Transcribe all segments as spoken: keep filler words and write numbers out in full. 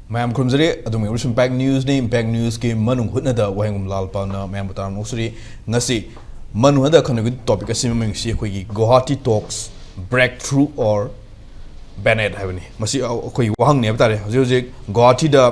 ꯃꯌꯥꯝ ꯈꯨꯔꯨꯝꯖꯔꯤ꯫ ꯑꯗꯨꯝ ꯑꯣꯏꯔꯁꯨ Impact Newsꯅꯤ꯫ Impact Newsꯀꯤ ꯃꯅꯨꯡ ꯍꯨꯠꯅꯗ ꯋꯥꯍꯦꯡꯕꯝ ꯂꯥꯜꯄꯥꯜꯅ ꯃꯌꯥꯝꯕꯨ ꯇꯔꯥꯝꯅ ꯑꯣꯛꯆꯔꯤ꯫ ꯉꯁꯤ ꯃꯅꯨꯡ ꯍꯨꯠꯅꯗ ꯈꯟꯅꯒꯤ topic ꯑꯁꯤ ꯃꯃꯤꯡꯁꯤ ꯑꯩꯈꯣꯏꯒꯤ Guwahati talks, breakthrough or banned ꯍꯥꯏꯕꯅꯤ꯫ ꯃꯁꯤ ꯑꯩꯈꯣꯏ ꯋꯥꯍꯪꯅꯤ ꯍꯥꯏꯕ ꯇꯥꯔꯦ꯫ ꯍꯧꯖꯤꯛ ꯍꯧꯖꯤꯛ ꯒꯨꯋꯥꯍꯥꯇꯤꯗ,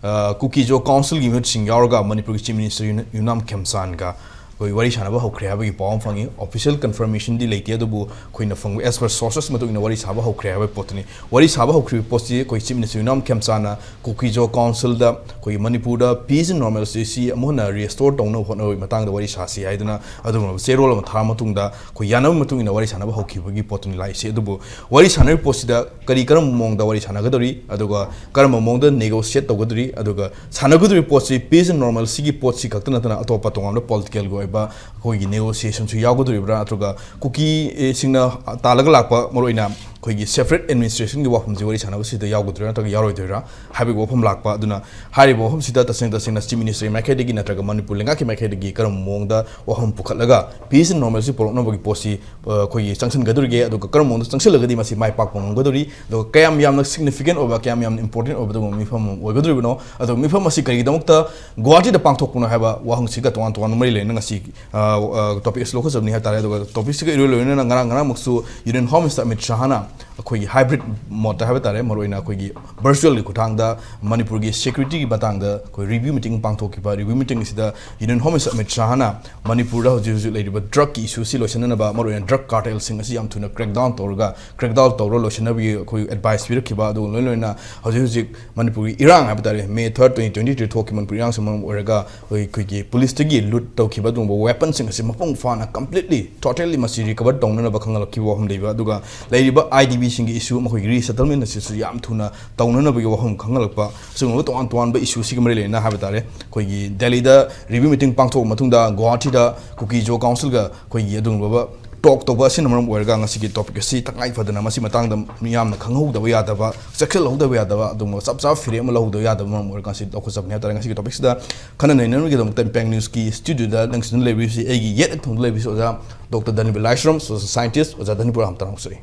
ꯑ, ꯀꯨꯀꯤ-ꯖꯣ councilꯒꯤ ꯃꯤꯍꯨꯠꯁꯤꯡ ꯌꯥꯎꯔꯒ ꯃꯅꯤꯄꯨꯔꯒꯤ Chief Minister ꯌꯨꯅ-, ꯌꯨꯝꯅꯥꯝ ꯈꯦꯝꯆꯥꯟꯒ ꯑꯩꯈꯣꯏ ꯋꯥꯔꯤ ꯁꯥꯟꯅꯕ ꯍꯧꯈ꯭ꯔꯦ ꯍꯥꯏꯕꯒꯤ ꯄꯥꯎ ꯑꯃ ꯐꯪꯉꯤ꯫ Official confirmationꯗꯤ ꯂꯩꯇꯦ, ꯑꯗꯨꯕꯨ ꯑꯩꯈꯣꯏꯅ ꯐꯪꯕ as per sources ꯃꯇꯨꯡ ꯏꯟꯅ ꯋꯥꯔꯤ ꯁꯥꯕ ꯍꯧꯈ꯭ꯔꯦ ꯍꯥꯏꯕꯒꯤ ꯄꯣꯠꯇꯨꯅꯤ꯫ ꯋꯥꯔꯤ ꯁꯥꯕ ꯍꯧꯈ꯭ꯔꯤꯕ ꯄꯣꯠꯁꯤ ꯑꯩꯈꯣꯏ Chief Minister ꯌꯨꯝꯅꯥꯝ ꯈꯦꯝꯆꯥꯟꯅ ꯀꯨꯀꯤ-ꯖꯣ councilꯗ ꯑꯩꯈꯣꯏꯒꯤ ꯃꯅꯤꯄꯨꯔꯗ peace and normalcy ꯁꯤ ꯑꯃꯨꯛ ꯍꯟꯅ restore ꯇꯧꯅꯕ ꯍꯣꯠꯅꯕꯒꯤ ꯃꯇꯥꯡꯗ ꯋꯥꯔꯤ ꯁꯥꯁꯤ ꯍꯥꯏꯗꯨꯅ ꯑꯗꯨꯒꯨꯝꯂꯕ ꯆꯦꯔꯣꯜ ꯑꯃ ꯊꯥꯔ ꯃꯇꯨꯡꯗ ꯑꯩꯈꯣꯏ ꯌꯥꯅꯕ ꯃꯇꯨꯡ ꯏꯟꯅ ꯋꯥꯔꯤ ꯁꯥꯟꯅꯕ ꯍꯧꯈꯤꯕꯒꯤ ꯄꯣꯠꯇꯨꯅꯤ ꯂꯥꯛꯏꯁꯦ꯫ ꯑꯗꯨꯕꯨ ꯋꯥꯔꯤ ꯁꯥꯟꯅꯔꯤꯕ ꯄꯣꯠꯁꯤꯗ ꯀꯔꯤ ꯀꯔꯝꯕ ꯃꯑꯣꯡꯗ ꯋꯥꯔꯤ ꯁꯥꯟꯅꯒꯗꯧꯔꯤ, ꯑꯗꯨꯒ ꯀꯔꯝꯕ ꯃꯑꯣꯡꯗ negotiate ꯇꯧꯒꯗꯧꯔꯤ, ꯑꯗꯨꯒ ꯁꯥꯟꯅꯒꯗꯧꯔꯤꯕ ꯄꯣꯠꯁꯤ peace and normalcyꯒꯤ ꯄꯣꯠꯁꯤ ꯈꯛꯇ ꯅꯠꯇꯅ ꯑꯇꯣꯞꯄ ꯇꯣꯉꯥꯟꯕ politicalꯒꯤ ꯑꯣꯏꯕ ꯑꯩꯈꯣꯏꯒꯤ negotiationꯁꯨ ꯌꯥꯎꯒꯗꯧꯔꯤꯕ꯭ꯔꯥ, ꯅꯠꯇ꯭ꯔꯒ ꯀꯨꯀꯤꯁꯤꯡꯅ ꯇꯥꯜꯂꯒ ꯂꯥꯛꯄ ꯃꯔꯨꯑꯣꯏꯅ ꯑꯩꯈꯣꯏꯒꯤ separate administrationꯒꯤ ꯋꯥꯐꯝꯁꯤ ꯋꯥꯔꯤ ꯁꯥꯟꯅꯕꯁꯤꯗ ꯌꯥꯎꯒꯗꯣꯏꯔꯥ ꯅꯠꯇ꯭ꯔꯒ ꯌꯥꯎꯔꯣꯏꯗꯣꯏꯔꯥ ꯍꯥꯏꯕꯒꯤ ꯋꯥꯐꯝ ꯂꯥꯛꯄ꯫ ꯑꯗꯨꯅ ꯍꯥꯏꯔꯤꯕ ꯋꯥꯐꯝꯁꯤꯗ ꯇꯁꯦꯡ ꯇꯁꯦꯡꯅ Chief Ministerꯒꯤ ꯃꯥꯏꯀꯩꯗꯒꯤ ꯅꯠꯇ꯭ꯔꯒ ꯃꯅꯤꯄꯨꯔ ꯂꯩꯉꯥꯛꯀꯤ ꯃꯥꯏꯀꯩꯗꯒꯤ ꯀꯔꯝꯕ ꯃꯑꯣꯡꯗ ꯋꯥꯐꯝ ꯄꯨꯈꯠꯂꯒ peace and normalcy ꯄꯨꯔꯛꯅꯕꯒꯤ ꯄꯣꯠꯁꯤ, ꯑ, ꯑꯩꯈꯣꯏꯒꯤ ꯆꯪꯁꯤꯟꯒꯗꯧꯔꯤꯒꯦ, ꯑꯗꯨꯒ ꯀꯔꯝꯕ ꯃꯑꯣꯡꯗ ꯆꯪꯁꯤꯜꯂꯒꯗꯤ ꯃꯁꯤ ꯃꯥꯏ ꯄꯥꯛꯄ ꯉꯝꯒꯗꯧꯔꯤ, ꯑꯗꯨꯒ ꯀꯌꯥꯝ ꯌꯥꯝꯅ significant ꯑꯣꯏꯕ, ꯀꯌꯥꯝ ꯌꯥꯝꯅ important ꯑꯣꯏꯕ ꯑꯗꯨꯒꯨꯝꯕ ꯃꯤꯐꯝ ꯑꯃ ꯑꯣꯏꯒꯗꯧꯔꯤꯕꯅꯣ, ꯑꯗꯨꯒ ꯃꯤꯐꯝ ꯑꯁꯤ ꯀꯔꯤꯒꯤꯗꯃꯛꯇ ꯒꯨꯋꯥꯍꯥꯇꯤꯗ ꯄꯥꯡꯊꯣꯛꯄꯅꯣ ꯍꯥꯏꯕ ꯋꯥꯍꯪꯁꯤꯒ ꯇꯣꯉꯥꯟ ꯇꯣꯉꯥꯟꯕ ꯃꯔꯤ ꯂꯩꯅꯅ ꯉꯁꯤ, ꯑ, ꯑ, topic ꯑꯁꯤ ꯂꯧꯈꯠꯆꯕꯅꯤ ꯍꯥꯏꯕ ꯇꯥꯔꯦ꯫ ꯑꯗꯨꯒ topicꯁꯤꯒ ꯏꯔꯣꯏ ꯂꯣꯏꯅꯅ ꯉꯔꯥꯡ, ꯉꯔꯥꯡꯃꯛꯁꯨ Union Home Minister ꯑꯃꯤꯠ ꯁꯥꯍꯅ ꯑꯩꯈꯣꯏꯒꯤ hybrid modeꯇ ꯍꯥꯏꯕ ꯇꯥꯔꯦ, ꯃꯔꯨꯑꯣꯏꯅ ꯑꯩꯈꯣꯏꯒꯤ virtualꯒꯤ ꯈꯨꯠꯊꯥꯡꯗ ꯃꯅꯤꯄꯨꯔꯒꯤ securityꯒꯤ ꯃꯇꯥꯡꯗ ꯑꯩꯈꯣꯏ review meeting ꯄꯥꯡꯊꯣꯛꯈꯤꯕ꯫ Review meetingꯁꯤꯗ Union Home Minister Amit ꯁꯥꯍꯅ ꯃꯅꯤꯄꯨꯔꯗ ꯍꯧꯖꯤꯛ ꯍꯧꯖꯤꯛ ꯂꯩꯔꯤꯕ drugꯀꯤ issueꯁꯤ ꯂꯣꯏꯁꯤꯟꯅꯅꯕ, ꯃꯔꯨꯑꯣꯏꯅ drug cartelꯁꯤꯡ ꯑꯁꯤ ꯌꯥꯝ ꯊꯨꯅ crackdown ꯇꯧꯔꯒ, crackdown ꯇꯧꯔꯒ ꯂꯣꯏꯁꯤꯟꯅꯕꯒꯤ ꯑꯩꯈꯣꯏ advice ꯄꯤꯔꯛꯈꯤꯕ꯫ ꯑꯗꯨꯒ ꯂꯣꯏ ꯂꯣꯏꯅ ꯍꯧꯖꯤꯛ ꯍꯧꯖꯤꯛ ꯃꯅꯤꯄꯨꯔꯒꯤ ꯏꯔꯥꯡ ꯍꯥꯏꯕ ꯇꯥꯔꯦ, May third, twenty twenty three ꯊꯣꯛꯈꯤꯕ ꯃꯅꯤꯄꯨꯔ ꯏꯔꯥꯡꯁꯤꯅ ꯃꯔꯝ ꯑꯣꯏꯔꯒ ꯑꯩꯈꯣꯏ, ꯑꯩꯈꯣꯏꯒꯤ policeꯇꯒꯤ loot ꯇꯧꯈꯤꯕ ꯑꯗꯨꯒꯨꯝꯕ weaponꯁꯤꯡ ꯑꯁꯤ ꯃꯄꯨꯡ ꯐꯥꯅ, completely, totally ꯃꯁꯤ recover ꯇꯧꯅꯅꯕ ꯈꯪꯍꯜꯂꯛꯈꯤꯕ ꯋꯥꯐꯝ ꯂꯩꯕ꯫ ꯑꯗꯨꯒ ꯂꯩꯔꯤꯕ IDPꯁꯤꯡꯒꯤ issue, ꯃꯈꯣꯏꯒꯤ resettlement ꯑꯁꯤꯁꯨ ꯌꯥꯝ ꯊꯨꯅ ꯇꯧꯅꯅꯕꯒꯤ ꯋꯥꯐꯝ ꯈꯪꯍꯜꯂꯛꯄ, ꯑꯁꯤꯒꯨꯝꯂꯕ ꯇꯣꯉꯥꯟ ꯇꯣꯉꯥꯟꯕ issueꯁꯤꯒ ꯃꯔꯤ ꯂꯩꯅꯅ ꯍꯥꯏꯕ ꯇꯥꯔꯦ, ꯑꯩꯈꯣꯏꯒꯤ ꯗꯦꯜꯂꯤꯗ review meeting ꯄꯥꯡꯊꯣꯛꯑ ꯃꯇꯨꯡꯗ ꯒꯨꯋꯥꯍꯥꯇꯤꯗ ꯀꯨꯀꯤ-ꯖꯣ councilꯒ ꯑꯩꯈꯣꯏꯒꯤ ꯑꯗꯨꯒꯨꯝꯂꯕ talk ꯇꯧꯕ ꯑꯁꯤꯅ ꯃꯔꯝ ꯑꯣꯏꯔꯒ ꯉꯁꯤꯒꯤ topic ꯑꯁꯤ ꯇꯉꯥꯏ ꯐꯗꯅ ꯃꯁꯤ ꯃꯇꯥꯡꯗ ꯃꯤꯌꯥꯝꯅ ꯈꯪꯍꯧꯗꯕ ꯌꯥꯗꯕ, ꯆꯦꯛꯁꯤꯜꯍꯧꯗꯕ ꯌꯥꯗꯕ, ꯑꯗꯨꯒꯨꯝꯕ ꯆꯞ ꯆꯥꯕ ꯐꯤꯔꯦꯞ ꯑꯃ ꯂꯧꯍꯧꯗꯕ ꯌꯥꯗꯕ ꯃꯔꯝ ꯑꯣꯏꯔꯒ ꯉꯁꯤ ꯂꯧꯈꯠꯆꯕꯅꯤ ꯍꯥꯏ ꯇꯥꯔꯦ꯫ ꯉꯁꯤꯒꯤ topicꯁꯤꯗ ꯈꯟꯅ ꯅꯩꯅꯅꯕꯒꯤꯗꯃꯛꯇ Impact Newsꯀꯤ studioꯗ ꯅꯪꯁꯤꯅ ꯂꯩꯕꯤꯔꯤꯁꯤ ꯑꯩꯒꯤ ꯌꯦꯠ ꯊꯪꯕꯗ ꯂꯩꯕꯤꯔꯤꯁꯤ ꯑꯣꯖꯥ Doctor ꯙꯅꯤꯕ ꯂꯥꯏꯁ꯭ꯔꯝ, social scientist꯫ ꯑꯣꯖꯥ ꯙꯅꯤꯕ, ꯌꯥꯝ ꯇꯔꯥꯝꯅ ꯑꯣꯛꯆꯔꯤ꯫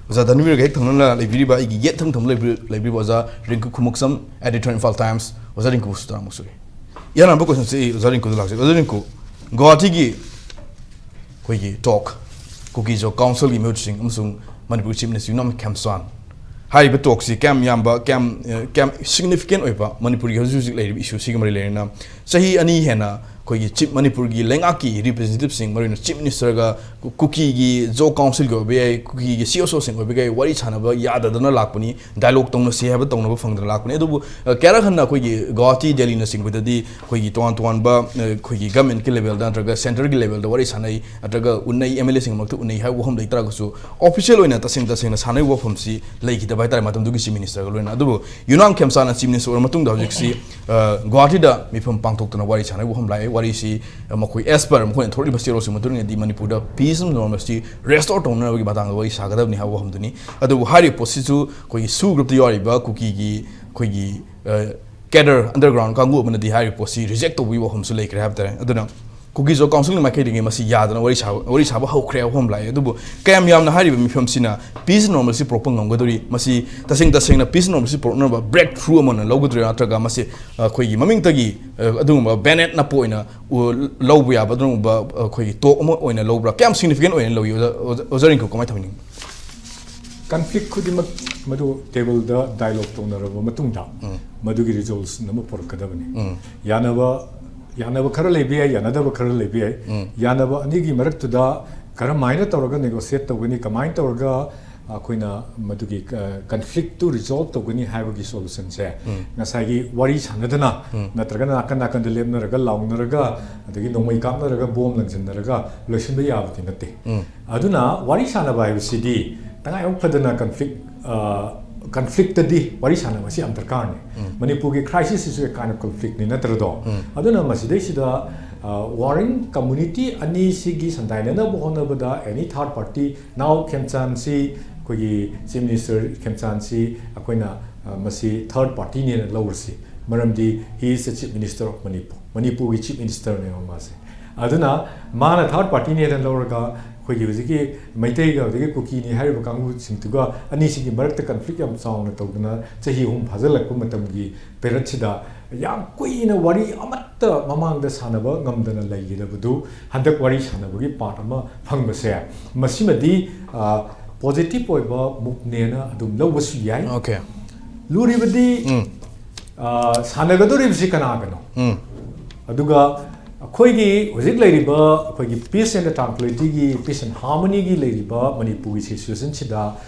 ꯑꯣꯖꯥ ꯙꯅꯕꯤꯔꯒ ꯍꯦꯛ ꯊꯪꯅꯅ ꯂꯩꯕꯤꯔꯤꯕ ꯑꯩꯒꯤ ꯌꯦꯠ ꯊꯪ ꯊꯪꯕ ꯂꯩꯕꯤ-, ꯂꯩꯕꯤꯔꯤꯕ ꯑꯣꯖꯥ ꯔꯤꯡꯀꯨ ꯈꯨꯃꯨꯛꯆꯝ, editor, Imphal Times꯫ ꯑꯣꯖꯥ ꯔꯤꯡꯀꯨꯕꯨꯁꯨ ꯇꯔꯥꯃꯨꯛ ꯁꯨꯔꯤ꯫ ꯏꯍꯥꯟ ꯍꯥꯟꯕ question ꯁꯤ ꯑꯣꯖꯥ ꯔꯤꯡꯀꯨꯗ ꯂꯥꯛꯆꯒꯦ꯫ ꯑꯣꯖꯥ ꯔꯤꯡꯀꯨ, ꯒꯨꯋꯥꯍꯥꯇꯤꯒꯤ ꯑꯩꯈꯣꯏꯒꯤ talk, ꯀꯨꯀꯤ ꯖꯣ ꯀꯥꯎꯟꯁꯤꯜꯒꯤ ꯃꯤꯍꯨꯠꯁꯤꯡ ꯑꯃꯁꯨꯡ ꯃꯅꯤꯄꯨꯔꯒꯤ Chief Minister ꯌꯨꯝꯅꯥꯝ ꯈꯦꯝꯆꯥꯟ ꯍꯥꯏꯔꯤꯕ talk ꯁꯤ ꯀꯌꯥꯝ ꯌꯥꯝꯕ, ꯀꯌꯥꯝ, ꯑ, ꯀꯌꯥꯝ significant ꯑꯣꯏꯕ ꯃꯅꯤꯄꯨꯔꯒꯤ ꯍꯧꯖꯤꯛ ꯍꯧꯖꯤꯛ ꯂꯩꯔꯤꯕ issue ꯁꯤꯒ ꯃꯔꯤ ꯂꯩꯅꯅ ꯆꯍꯤ ꯑꯅꯤ ꯍꯦꯟꯅ ꯑꯩꯈꯣꯏꯒꯤ Chief, ꯃꯅꯤꯄꯨꯔꯒꯤ ꯂꯩꯉꯥꯛꯀꯤ representative ꯁꯤꯡ, ꯃꯔꯨꯑꯣꯏꯅ Chief Minister ꯒ ꯀꯨ-, ꯀꯨꯀꯤꯒꯤ ꯖꯣ ꯀꯥꯎꯟꯁꯤꯜꯒꯤ ꯑꯣꯏꯕ ꯌꯥꯏ, ꯀꯨꯀꯤꯒꯤ C S O ꯁꯤꯡ ꯑꯣꯏꯕ ꯌꯥꯏ, ꯋꯥꯔꯤ ꯁꯥꯟꯅꯕ ꯌꯥꯗꯗꯅ ꯂꯥꯛꯄꯅꯤ, dialogue ꯇꯧꯅꯁꯤ ꯍꯥꯏꯕ ꯇꯧꯅꯕ ꯐꯪꯗꯅ ꯂꯥꯛꯄꯅꯤ꯫ ꯑꯗꯨꯕꯨ, ꯑ, ꯀꯌꯥꯔꯛ ꯍꯟꯅ ꯑꯩꯈꯣꯏꯒꯤ ꯒꯨꯋꯥꯍꯥꯇꯤ, ꯗꯦꯜꯂꯤꯅꯆꯤꯡꯕꯗꯗꯤ ꯑꯩꯈꯣꯏꯒꯤ ꯇꯣꯉꯥꯟ ꯇꯣꯉꯥꯟꯕ, ꯑ, ꯑꯩꯈꯣꯏꯒꯤ government ꯀꯤ level ꯗ ꯅꯠꯇ꯭ꯔꯒ centre ꯒꯤ level ꯗ ꯋꯥꯔꯤ ꯁꯥꯟꯅꯩ, ꯅꯠꯇ꯭ꯔꯒ ꯎꯅꯩ, M L A ꯁꯤꯡꯒ ꯃꯔꯛꯇ ꯎꯅꯩ ꯍꯥꯏꯕ ꯋꯥꯐꯝ ꯂꯩꯇꯥꯔꯒꯁꯨ, official ꯑꯣꯏꯅ ꯇꯁꯦꯡ ꯇꯁꯦꯡꯅ ꯁꯥꯟꯅꯔꯤꯕ ꯋꯥꯐꯝꯁꯤ ꯂꯩꯈꯤꯗꯕ ꯍꯥꯏꯇꯥꯔꯦ ꯃꯇꯝꯗꯨꯒꯤ Chief Minister ꯒ ꯂꯣꯏꯅꯅ꯫ ꯑꯗꯨꯕꯨ ꯌꯨꯝꯅꯥꯝ ꯈꯦꯝꯆꯥꯟꯅ Chief Minister ꯑꯣꯏꯔ ꯃꯇꯨꯡꯗ ꯍꯧꯖꯤꯛꯁꯤ, ꯑ, ꯒꯨꯋꯥꯍꯥꯇꯤꯗ ꯃꯤꯐꯝ ꯄꯥꯡꯊꯣꯛꯇꯅ ꯋꯥꯔꯤ ꯁꯥꯟꯅꯕ ꯋꯥꯐꯝ ꯂꯥꯛꯑꯦ꯫ ꯋꯥꯔꯤꯁꯤ, ꯑ, ꯃꯈꯣꯏ, as per ꯃꯈꯣꯏꯅ ꯊꯣꯛꯂꯤꯕ statement ꯁꯤꯡ ꯃꯇꯨꯡ ꯏꯟꯅꯗꯤ, ꯃꯅꯤꯄꯨꯔꯗ peace and normalcy restore ꯇꯧꯅꯅꯕꯒꯤ ꯃꯇꯥꯡꯗ ꯋꯥꯔꯤ ꯁꯥꯒꯗꯕꯅꯤ ꯍꯥꯏꯕ ꯋꯥꯐꯝꯗꯨꯅꯤ꯫ ꯑꯗꯨꯕꯨ ꯍꯥꯏꯔꯤꯕ ꯄꯣꯠꯁꯤꯁꯨ ꯑꯩꯈꯣꯏꯒꯤ SoO group ꯇ ꯌꯥꯎꯔꯤꯕ ꯀꯨꯀꯤꯒꯤ ꯑꯩꯈꯣꯏꯒꯤ, ꯑ, cadre, underground ꯀꯥꯡꯕꯨ ꯑꯃꯅꯗꯤ ꯍꯥꯏꯔꯤꯕ ꯄꯣꯠꯁꯤ reject ꯇꯧꯕꯒꯤ ꯋꯥꯐꯝꯁꯨ ꯂꯩꯈ꯭ꯔꯦ ꯍꯥꯏꯕ ꯇꯥꯔꯦ꯫ ꯑꯗꯨꯅ ꯀꯨꯀꯤ ꯖꯣ ꯀꯥꯎꯟꯁꯤꯜꯒꯤ ꯃꯥꯏꯀꯩꯗꯒꯤ ꯃꯁꯤ ꯌꯥꯗꯅ ꯋꯥꯔꯤ ꯁꯥꯕ, ꯋꯥꯔꯤ ꯁꯥꯕ ꯍꯧꯈ꯭ꯔꯦ ꯍꯥꯏꯕ ꯋꯥꯐꯝ ꯂꯥꯛꯑꯦ꯫ ꯑꯗꯨꯕꯨ ꯀꯌꯥꯝ ꯌꯥꯝꯅ ꯍꯥꯏꯔꯤꯕ ꯃꯤꯐꯝꯁꯤꯅ peace and normalcy ꯄꯨꯔꯛꯄ ꯉꯝꯒꯗꯧꯔꯤ? ꯃꯁꯤ ꯇꯁꯦꯡ ꯇꯁꯦꯡꯅ peace and normalcy ꯄꯨꯔꯛꯅꯕ breakthrough ꯑꯃ ꯑꯣꯏꯅ ꯂꯧꯒꯗꯧꯔꯤꯕ꯭ꯔꯥ, ꯅꯠꯇ꯭ꯔꯒ ꯃꯁꯤ, ꯑ, ꯑꯩꯈꯣꯏꯒꯤ ꯃꯃꯤꯡꯇꯒꯤ, ꯑ, ꯑꯗꯨꯒꯨꯝꯕ bayonet ꯅꯞꯄ ꯑꯣꯏꯅ, ꯑ, ꯂꯧꯕ ꯌꯥꯕ ꯑꯗꯨꯒꯨꯝꯕ, ꯑ, ꯑꯩꯈꯣꯏꯒꯤ talk ꯑꯃ ꯑꯣꯏꯅ ꯂꯧꯕ꯭ꯔꯥ? ꯀꯌꯥꯝ significant ꯑꯣꯏꯅ ꯂꯧꯏ? ꯑꯣꯖꯥ, ꯑꯣꯖꯥ, ꯑꯣꯖꯥ ꯔꯤꯡꯀꯨ, ꯀꯃꯥꯏꯅ ꯊꯝꯕꯤꯅꯤꯡꯉꯤ? Conflict ꯈꯨꯗꯤꯡꯃꯛ ꯃꯗꯨ table ꯗ dialogue ꯇꯧꯅꯔꯕ ꯃꯇꯨꯡꯗ ꯎꯝ꯫ ꯃꯗꯨꯒꯤ resolution ꯑꯃ ꯄꯨꯔꯛꯀꯗꯕꯅꯤ꯫ ꯎꯝ꯫ ꯌꯥꯅꯕ, ꯌꯥꯅꯕ ꯈꯔ ꯂꯩꯕ ꯌꯥꯏ, ꯌꯥꯅꯗꯕ ꯈꯔ ꯂꯩꯕ ꯌꯥꯏ꯫ ꯎꯝ꯫ ꯌꯥꯅꯕ ꯑꯅꯤꯒꯤ ꯃꯔꯛꯇꯨꯗ ꯀꯔꯝꯍꯥꯏꯅ ꯇꯧꯔꯒ negotiate ꯇꯧꯒꯅꯤ, ꯀꯃꯥꯏꯅ ꯇꯧꯔꯒ ꯑꯩꯈꯣꯏꯅ ꯃꯗꯨꯒꯤ, ꯑ, conflict ꯇꯨ resolve ꯇꯧꯒꯅꯤ ꯍꯥꯏꯕꯒꯤ solution ꯁꯦ ꯎꯝ꯫ ꯉꯁꯥꯏꯒꯤ ꯋꯥꯔꯤ ꯁꯥꯟꯅꯗꯅ ꯎꯝ꯫ ꯅꯠꯇ꯭ꯔꯒꯅ ꯅꯥꯀꯟ ꯅꯥꯀꯟꯗ ꯂꯦꯞꯅꯔꯒ ꯂꯥꯎꯅꯔꯒ ꯑꯗꯒꯤ ꯅꯣꯡꯃꯩ ꯀꯥꯞꯅꯔꯒ bomb ꯂꯪꯁꯤꯟꯅꯔꯒ ꯂꯣꯏꯁꯤꯟꯕ ꯌꯥꯕꯗꯤ ꯅꯠꯇꯦ꯫ ꯎꯝ꯫ ꯑꯗꯨꯅ ꯋꯥꯔꯤ ꯁꯥꯟꯅꯕ ꯍꯥꯏꯕꯁꯤꯗꯤ ꯇꯉꯥꯏꯐꯗꯅ conflict, ꯑ, conflict ꯇꯗꯤ ꯋꯥꯔꯤ ꯁꯥꯟꯅꯕꯁꯤ ꯌꯥꯝ ꯗꯔꯀꯥꯔꯅꯤ꯫ ꯎꯝ꯫ ꯃꯅꯤꯄꯨꯔꯒꯤ crisis ꯁꯤꯁꯨ a kind of conflict ꯅꯤ, ꯅꯠꯇ꯭ꯔꯗꯣ? ꯎꯝ꯫ ꯑꯗꯨꯅ ꯃꯁꯤꯗꯩꯁꯤꯗ, ꯑ, warring community ꯑꯅꯤꯁꯤꯒꯤ ꯁꯟꯗꯥꯏꯅꯅꯕ ꯍꯣꯠꯅꯕꯗ any third party, now ꯈꯦꯝꯆꯥꯟꯁꯤ, ꯑꯩꯈꯣꯏꯒꯤ Chief Minister ꯈꯦꯝꯆꯥꯟꯁꯤ ꯑꯩꯈꯣꯏꯅ, ꯑ, ꯃꯁꯤ third party ꯅꯦꯅ ꯂꯧꯔꯁꯤ꯫ ꯃꯔꯝꯗꯤ he is the Chief Minister of Manipur, ꯃꯅꯤꯄꯨꯔꯒꯤ Chief Minister ꯅꯦꯕ ꯃꯥꯁꯦ꯫ ꯑꯗꯨꯅ ꯃꯥꯅ third party ꯅꯦꯅ ꯂꯧꯔꯒ ꯑꯩꯈꯣꯏꯒꯤ ꯍꯧꯖꯤꯛꯀꯤ ꯃꯩꯇꯩꯒ ꯍꯧꯖꯤꯛꯀꯤ ꯀꯨꯀꯤꯅꯤ ꯍꯥꯏꯔꯤꯕ ꯀꯥꯡꯕꯨꯁꯤꯡꯗꯨꯒ ꯑꯅꯤꯁꯤꯒꯤ ꯃꯔꯛꯇ ꯀꯟꯐ꯭ꯂꯤꯛ ꯌꯥꯝ ꯆꯥꯎꯅ ꯇꯧꯗꯅ ꯆꯍꯤ ꯑꯍꯨꯝ ꯐꯥꯖꯤꯜꯂꯛꯄ ꯃꯇꯝꯒꯤ ꯄꯦꯔꯠꯁꯤꯗ ꯌꯥꯝ ꯀꯨꯏꯅ ꯋꯥꯔꯤ ꯑꯃꯠꯇ ꯃꯃꯥꯡꯗ ꯁꯥꯟꯅꯕ ꯉꯝꯗꯅ ꯂꯩꯈꯤꯗꯕꯗꯨ ꯍꯟꯗꯛ ꯋꯥꯔꯤ ꯁꯥꯟꯅꯕꯒꯤ ꯄꯥꯔꯠ ꯑꯃ ꯐꯪꯕꯁꯦ, ꯃꯁꯤꯃꯗꯤ ꯄꯣꯖꯤꯇꯤꯚ ꯑꯣꯏꯕ ꯃꯨꯞꯅꯦꯅ ꯑꯗꯨꯝ ꯂꯧꯕꯁꯨ ꯌꯥꯏ꯫ Okay. ꯂꯨꯔꯤꯕꯗꯤ ꯎꯝ. ꯑ, ꯁꯥꯟꯅꯒꯗꯧꯔꯤꯕꯁꯤ ꯀꯅꯥꯒꯅꯣ? ꯎꯝ. ꯑꯗꯨꯒ ꯑꯩꯈꯣꯏꯒꯤ ꯍꯧꯖꯤꯛ ꯂꯩꯔꯤꯕ ꯑꯩꯈꯣꯏꯒꯤ peace and tranquilityꯒꯤ, peace and harmonyꯒꯤ ꯂꯩꯔꯤꯕ ꯃꯅꯤꯄꯨꯔꯒꯤ ꯁꯤꯆꯨꯋꯦꯁꯟꯁꯤꯗ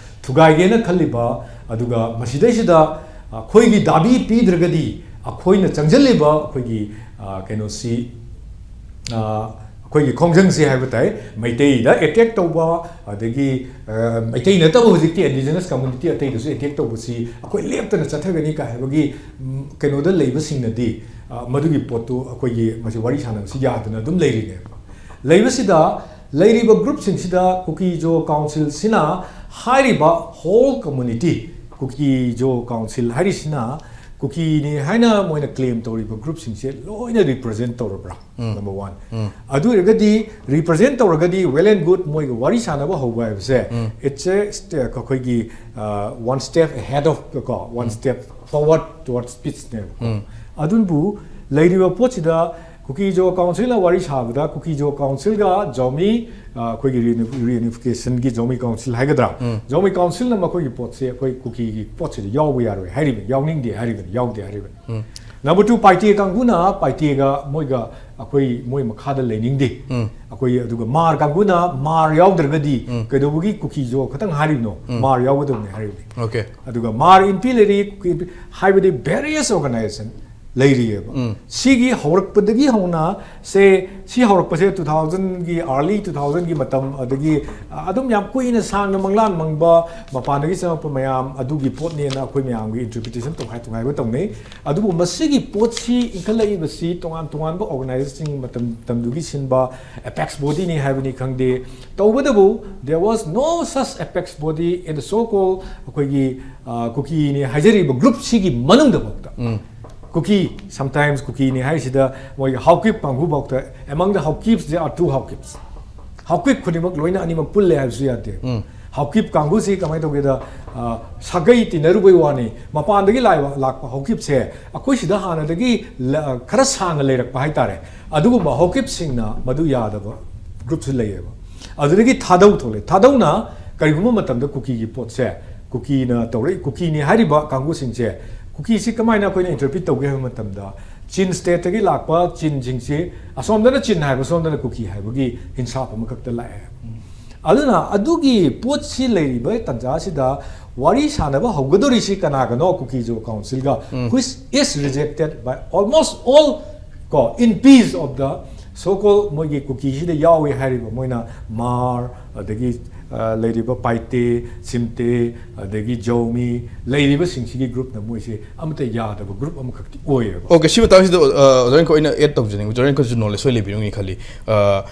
ꯊꯨꯒꯥꯏꯒꯦꯅ ꯈꯜꯂꯤꯕ, ꯑꯗꯨꯒ ꯃꯁꯤꯗꯩꯁꯤꯗ ꯑꯩꯈꯣꯏꯒꯤ ꯗꯥꯕꯤ ꯄꯤꯗ꯭ꯔꯒꯗꯤ ꯑꯩꯈꯣꯏꯅ ꯆꯪꯁꯤꯜꯂꯤꯕ ꯑꯩꯈꯣꯏꯒꯤ, ꯑ, ꯀꯩꯅꯣꯁꯤ, ꯑ, ꯑꯩꯈꯣꯏꯒꯤ ꯈꯣꯡꯖꯪꯁꯤ ꯍꯥꯏꯕ ꯇꯥꯏ, ꯃꯩꯇꯩꯗ ꯑꯦꯇꯦꯛ ꯇꯧꯕ, ꯑꯗꯒꯤ, ꯑ, ꯃꯩꯇꯩ ꯅꯠꯇꯕ ꯍꯧꯖꯤꯛꯇꯤ indigenous community ꯑꯇꯩꯗꯁꯨ ꯑꯦꯇꯦꯛ ꯇꯧꯕꯁꯤ ꯑꯩꯈꯣꯏ ꯂꯦꯞꯇꯅ ꯆꯠꯊꯒꯅꯤ ꯀꯥꯏ ꯍꯥꯏꯕꯒꯤ, ꯎꯝ, ꯀꯩꯅꯣꯗ ꯂꯩꯕꯁꯤꯡꯅꯗꯤ, ꯑ, ꯃꯗꯨꯒꯤ ꯄꯣꯠꯇꯨ ꯑꯩꯈꯣꯏꯒꯤ ꯃꯁꯤ ꯋꯥꯔꯤ ꯁꯥꯟꯅꯕꯁꯤ ꯌꯥꯗꯅ ꯑꯗꯨꯝ ꯂꯩꯔꯤꯅꯦꯕ꯫ ꯂꯩꯕꯁꯤꯗ ꯂꯩꯔꯤꯕ ꯒ꯭ꯔꯨꯞꯁꯤꯡꯁꯤꯗ ꯀꯨꯀꯤ ꯖꯣ ꯀꯥꯎꯟꯁꯤꯜꯁꯤꯅ ꯍꯥꯏꯔꯤꯕ whole community, ꯀꯨꯀꯤ ꯖꯣ ꯀꯥꯎꯟꯁꯤꯜ ꯍꯥꯏꯔꯤꯁꯤꯅ ꯀꯨꯀꯤꯅꯤ ꯍꯥꯏꯅ ꯃꯣꯏꯅ ꯀ꯭ꯂꯦꯝ ꯇꯧꯔꯤꯕ ꯒ꯭ꯔꯨꯞꯁꯤꯡꯁꯦ ꯂꯣꯏꯅ ꯔꯤꯄ꯭ꯔꯖꯦꯟ ꯇꯧꯔꯕ꯭ꯔꯥ? Number one. ꯑꯗꯨ ꯑꯣꯏꯔꯒꯗꯤ ꯔꯤꯄ꯭ꯔꯖꯦꯟ ꯇꯧꯔꯒꯗꯤ well and good, ꯃꯣꯏꯒ ꯋꯥꯔꯤ ꯁꯥꯟꯅꯕ ꯍꯧꯕ ꯍꯥꯏꯕꯁꯦ, it's a st-, ꯑꯩꯈꯣꯏꯒꯤ, uh, one step ahead of, ꯀꯣ, one step forward towards peaceꯅꯦꯕꯀꯣ꯫ ꯑꯗꯨꯕꯨ ꯂꯩꯔꯤꯕ ꯄꯣꯠꯁꯤꯗ ꯀꯨꯀꯤ ꯖꯣ ꯀꯥꯎꯟꯁꯤꯜꯅ ꯋꯥꯔꯤ ꯁꯥꯕꯗ ꯀꯨꯀꯤ ꯖꯣ ꯀꯥꯎꯟꯁꯤꯜꯒ ꯖꯣꯃꯤ, ꯑ, ꯑꯩꯈꯣꯏꯒꯤ reuni-, reunificationꯒꯤ ꯖꯣꯃꯤ ꯀꯥꯎꯟꯁꯤꯜ ꯍꯥꯏꯒꯗ꯭ꯔꯥ? ꯖꯣꯃꯤ ꯀꯥꯎꯟꯁꯤꯜꯅ ꯃꯈꯣꯏꯒꯤ ꯄꯣꯠꯁꯦ ꯑꯩꯈꯣꯏ ꯀꯨꯀꯤꯒꯤ ꯄꯣꯠꯁꯤꯗ ꯌꯥꯎꯕ ꯌꯥꯔꯣꯏ ꯍꯥꯏꯔꯤꯕꯅꯤ, ꯌꯥꯎꯅꯤꯡꯗꯦ ꯍꯥꯏꯔꯤꯕꯅꯤ, ꯌꯥꯎꯗꯦ ꯍꯥꯏꯔꯤꯕꯅꯤ꯫ ꯅꯝꯕꯔ ꯇꯨ, ꯄꯥꯏꯇꯦ ꯀꯥꯡꯕꯨꯅ ꯄꯥꯏꯇꯦꯒ ꯃꯣꯏꯒ ꯑꯩꯈꯣꯏ ꯃꯣꯏ ꯃꯈꯥꯗ ꯂꯩꯅꯤꯡꯗꯦ꯫ ꯑꯩꯈꯣꯏ ꯑꯗꯨꯒ ꯃꯥꯔ ꯀꯥꯡꯕꯨꯅ ꯃꯥꯔ ꯌꯥꯎꯗ꯭ꯔꯒꯗꯤ ꯀꯩꯗꯧꯕꯒꯤ ꯀꯨꯀꯤ ꯖꯣ ꯈꯛꯇꯪ ꯍꯥꯏꯔꯤꯕꯅꯣ? ꯃꯥꯔ ꯌꯥꯎꯒꯗꯕꯅꯤ ꯍꯥꯏꯔꯤꯕꯅꯤ꯫ Okay. ꯑꯗꯨꯒ ꯃꯥꯔ ꯏꯟꯄꯤ ꯂꯩꯔꯤ, ꯀꯨꯀꯤ ꯏꯟꯄꯤ ꯍꯥꯏꯕꯗꯤ various organization ꯂꯩꯔꯤꯑꯕ꯫ ꯁꯤꯒꯤ ꯍꯧꯔꯛꯄꯗꯒꯤ ꯍꯧꯅ ꯁꯦ, ꯁꯤ ꯍꯧꯔꯛꯄꯁꯦ two thousandꯒꯤ, early two thousandꯒꯤ ꯃꯇꯝ, ꯑꯗꯒꯤ, ꯑ, ꯑꯗꯨꯝ ꯌꯥꯝ ꯀꯨꯏꯅ ꯁꯥꯡꯅ ꯃꯪꯂꯥꯟ ꯃꯪꯕ ꯃꯄꯥꯟꯗꯒꯤ ꯆꯪꯉꯛꯄ ꯃꯌꯥꯝ ꯑꯗꯨꯒꯤ ꯄꯣꯠꯅꯦꯅ ꯑꯩꯈꯣꯏ ꯃꯌꯥꯝꯒꯤ interpretation ꯇꯣꯈꯥꯏ ꯇꯣꯈꯥꯏꯕ ꯇꯧꯅꯩ꯫ ꯑꯗꯨꯕꯨ ꯃꯁꯤꯒꯤ ꯄꯣꯠꯁꯤ ꯏꯟꯈꯠꯂꯛꯏꯕꯁꯤ ꯇꯣꯉꯥꯟ ꯇꯣꯉꯥꯟꯕ organizationꯁꯤꯡ ꯃꯇꯝ, ꯃꯇꯝꯗꯨꯒꯤ ꯁꯤꯟꯕ apex bodyꯅꯤ ꯍꯥꯏꯕꯅꯤ ꯈꯪꯗꯦ, ꯇꯧꯕꯇꯕꯨ there was no such apex body in the so called ꯑꯩꯈꯣꯏꯒꯤ, ꯑ, ꯀꯨꯀꯤꯅꯤ ꯍꯥꯏꯖꯔꯤꯕ ꯒ꯭ꯔꯨꯞꯁꯤꯒꯤ ꯃꯅꯨꯡꯗ ꯐꯥꯎꯗ ꯀꯨꯀꯤ, sometimes ꯀꯨꯀꯤꯅꯤ ꯍꯥꯏꯁꯤꯗ ꯃꯣꯏꯒꯤ ꯍꯥꯎꯀꯤꯞ ꯀꯥꯡꯕꯨ ꯐꯥꯎꯗ, among the Haokip's there are two Haokip's. Haokip ꯈꯨꯗꯤꯡꯃꯛ ꯂꯣꯏꯅ ꯑꯅꯤꯃꯛ ꯄꯨꯜꯂꯦ ꯍꯥꯏꯕꯁꯨ ꯌꯥꯗꯦ꯫ ꯎꯝ꯫ ꯍꯥꯎꯀꯤꯞ ꯀꯥꯡꯕꯨꯁꯤ ꯀꯃꯥꯏꯅ ꯇꯧꯒꯦꯗ, ꯑ, ꯁꯥꯒꯩ ꯇꯤꯟꯅꯔꯨꯕꯩ ꯋꯥꯅꯤ꯫ ꯃꯄꯥꯟꯗꯒꯤ ꯂꯥꯏꯕ-, ꯂꯥꯛꯄ ꯍꯥꯎꯀꯤꯞꯁꯦ ꯑꯩꯈꯣꯏ ꯁꯤꯗ ꯍꯥꯟꯅꯗꯒꯤ ꯂ-, ꯈꯔ ꯁꯥꯡꯅ ꯂꯩꯔꯛꯄ ꯍꯥꯏꯇꯥꯔꯦ꯫ ꯑꯗꯨꯒꯨꯝꯕ ꯍꯥꯎꯀꯤꯞꯁꯤꯡꯅ ꯃꯗꯨ ꯌꯥꯗꯕ ꯒ꯭ꯔꯨꯞꯁꯨ ꯂꯩꯌꯦꯕ꯫ ꯑꯗꯨꯗꯒꯤ ꯊꯥꯗꯧ ꯊꯣꯛꯂꯛꯑꯦ꯫ ꯊꯥꯗꯧꯅ ꯀꯔꯤꯒꯨꯝꯕ ꯃꯇꯝꯗ ꯀꯨꯀꯤꯒꯤ ꯄꯣꯠꯁꯦ, ꯀꯨꯀꯤꯅ ꯇꯧꯔꯛꯏ, ꯀꯨꯀꯤꯅꯤ ꯍꯥꯏꯔꯤꯕ ꯀꯥꯡꯕꯨꯁꯤꯡꯁꯦ, ꯀꯨꯀꯤꯁꯤ ꯀꯃꯥꯏꯅ ꯑꯩꯈꯣꯏꯅ interpret ꯇꯧꯒꯦ ꯍꯥꯏꯕ ꯃꯇꯝꯗ, ꯆꯤꯟ stateꯇꯒꯤ ꯂꯥꯛꯄ ꯆꯤꯟꯁꯤꯡꯁꯤ ꯑꯁꯣꯝꯗꯅ ꯆꯤꯟ ꯍꯥꯏꯕ, ꯁꯣꯝꯗꯅ ꯀꯨꯀꯤ ꯍꯥꯏꯕꯒꯤ ꯍꯤꯟꯁꯥꯞ ꯑꯃꯈꯛꯇ ꯂꯥꯛꯑꯦ꯫ ꯑꯗꯨꯅ ꯑꯗꯨꯒꯤ ꯄꯣꯠꯁꯤ ꯂꯩꯔꯤꯕ ꯇꯥꯟꯖꯥꯁꯤꯗ ꯋꯥꯔꯤ ꯁꯥꯟꯅꯕ ꯍꯧꯒꯗꯧꯔꯤꯁꯤ ꯀꯅꯥꯒꯅꯣ? ꯀꯨꯀꯤ ꯖꯣ ꯀꯥꯎꯟꯁꯤꯜꯒ, ꯎꯝ꯫ Which is rejected by almost all, ꯀꯣ, in peace of the so called ꯃꯣꯏꯒꯤ ꯀꯨꯀꯤꯁꯤꯗ ꯌꯥꯎꯏ ꯍꯥꯏꯔꯤꯕ ꯃꯣꯏꯅ ꯃꯥꯔ, ꯑꯗꯒꯤ, ꯑ, ꯂꯩꯔꯤꯕ ꯄꯥꯏꯇꯦ, ꯁꯤꯝꯇꯦ, ꯑꯗꯒꯤ ꯖꯧꯃꯤ ꯂꯩꯔꯤꯕꯁꯤꯡꯁꯤꯒꯤ ꯒ꯭ꯔꯨꯞꯅ ꯃꯣꯏꯁꯦ ꯑꯃꯠꯇ ꯌꯥꯗꯕ ꯒ꯭ꯔꯨꯞ ꯑꯃꯈꯛꯇꯤ ꯑꯣꯏꯌꯦꯕ꯫ OK, ꯁꯤ ꯃꯇꯥꯡꯁꯤꯗ, ꯑ, ꯑꯣꯖꯥ ꯔꯤꯡꯀꯣ, ꯑꯩꯅ add ꯇꯧꯖꯅꯤꯡꯕ, ꯑꯣꯖꯥ ꯔꯤꯡꯀꯣꯁꯨ knowledge ꯁꯣꯏ ꯂꯩꯕꯤꯔꯝꯒꯅꯤ ꯈꯜꯂꯤ꯫ ꯑ,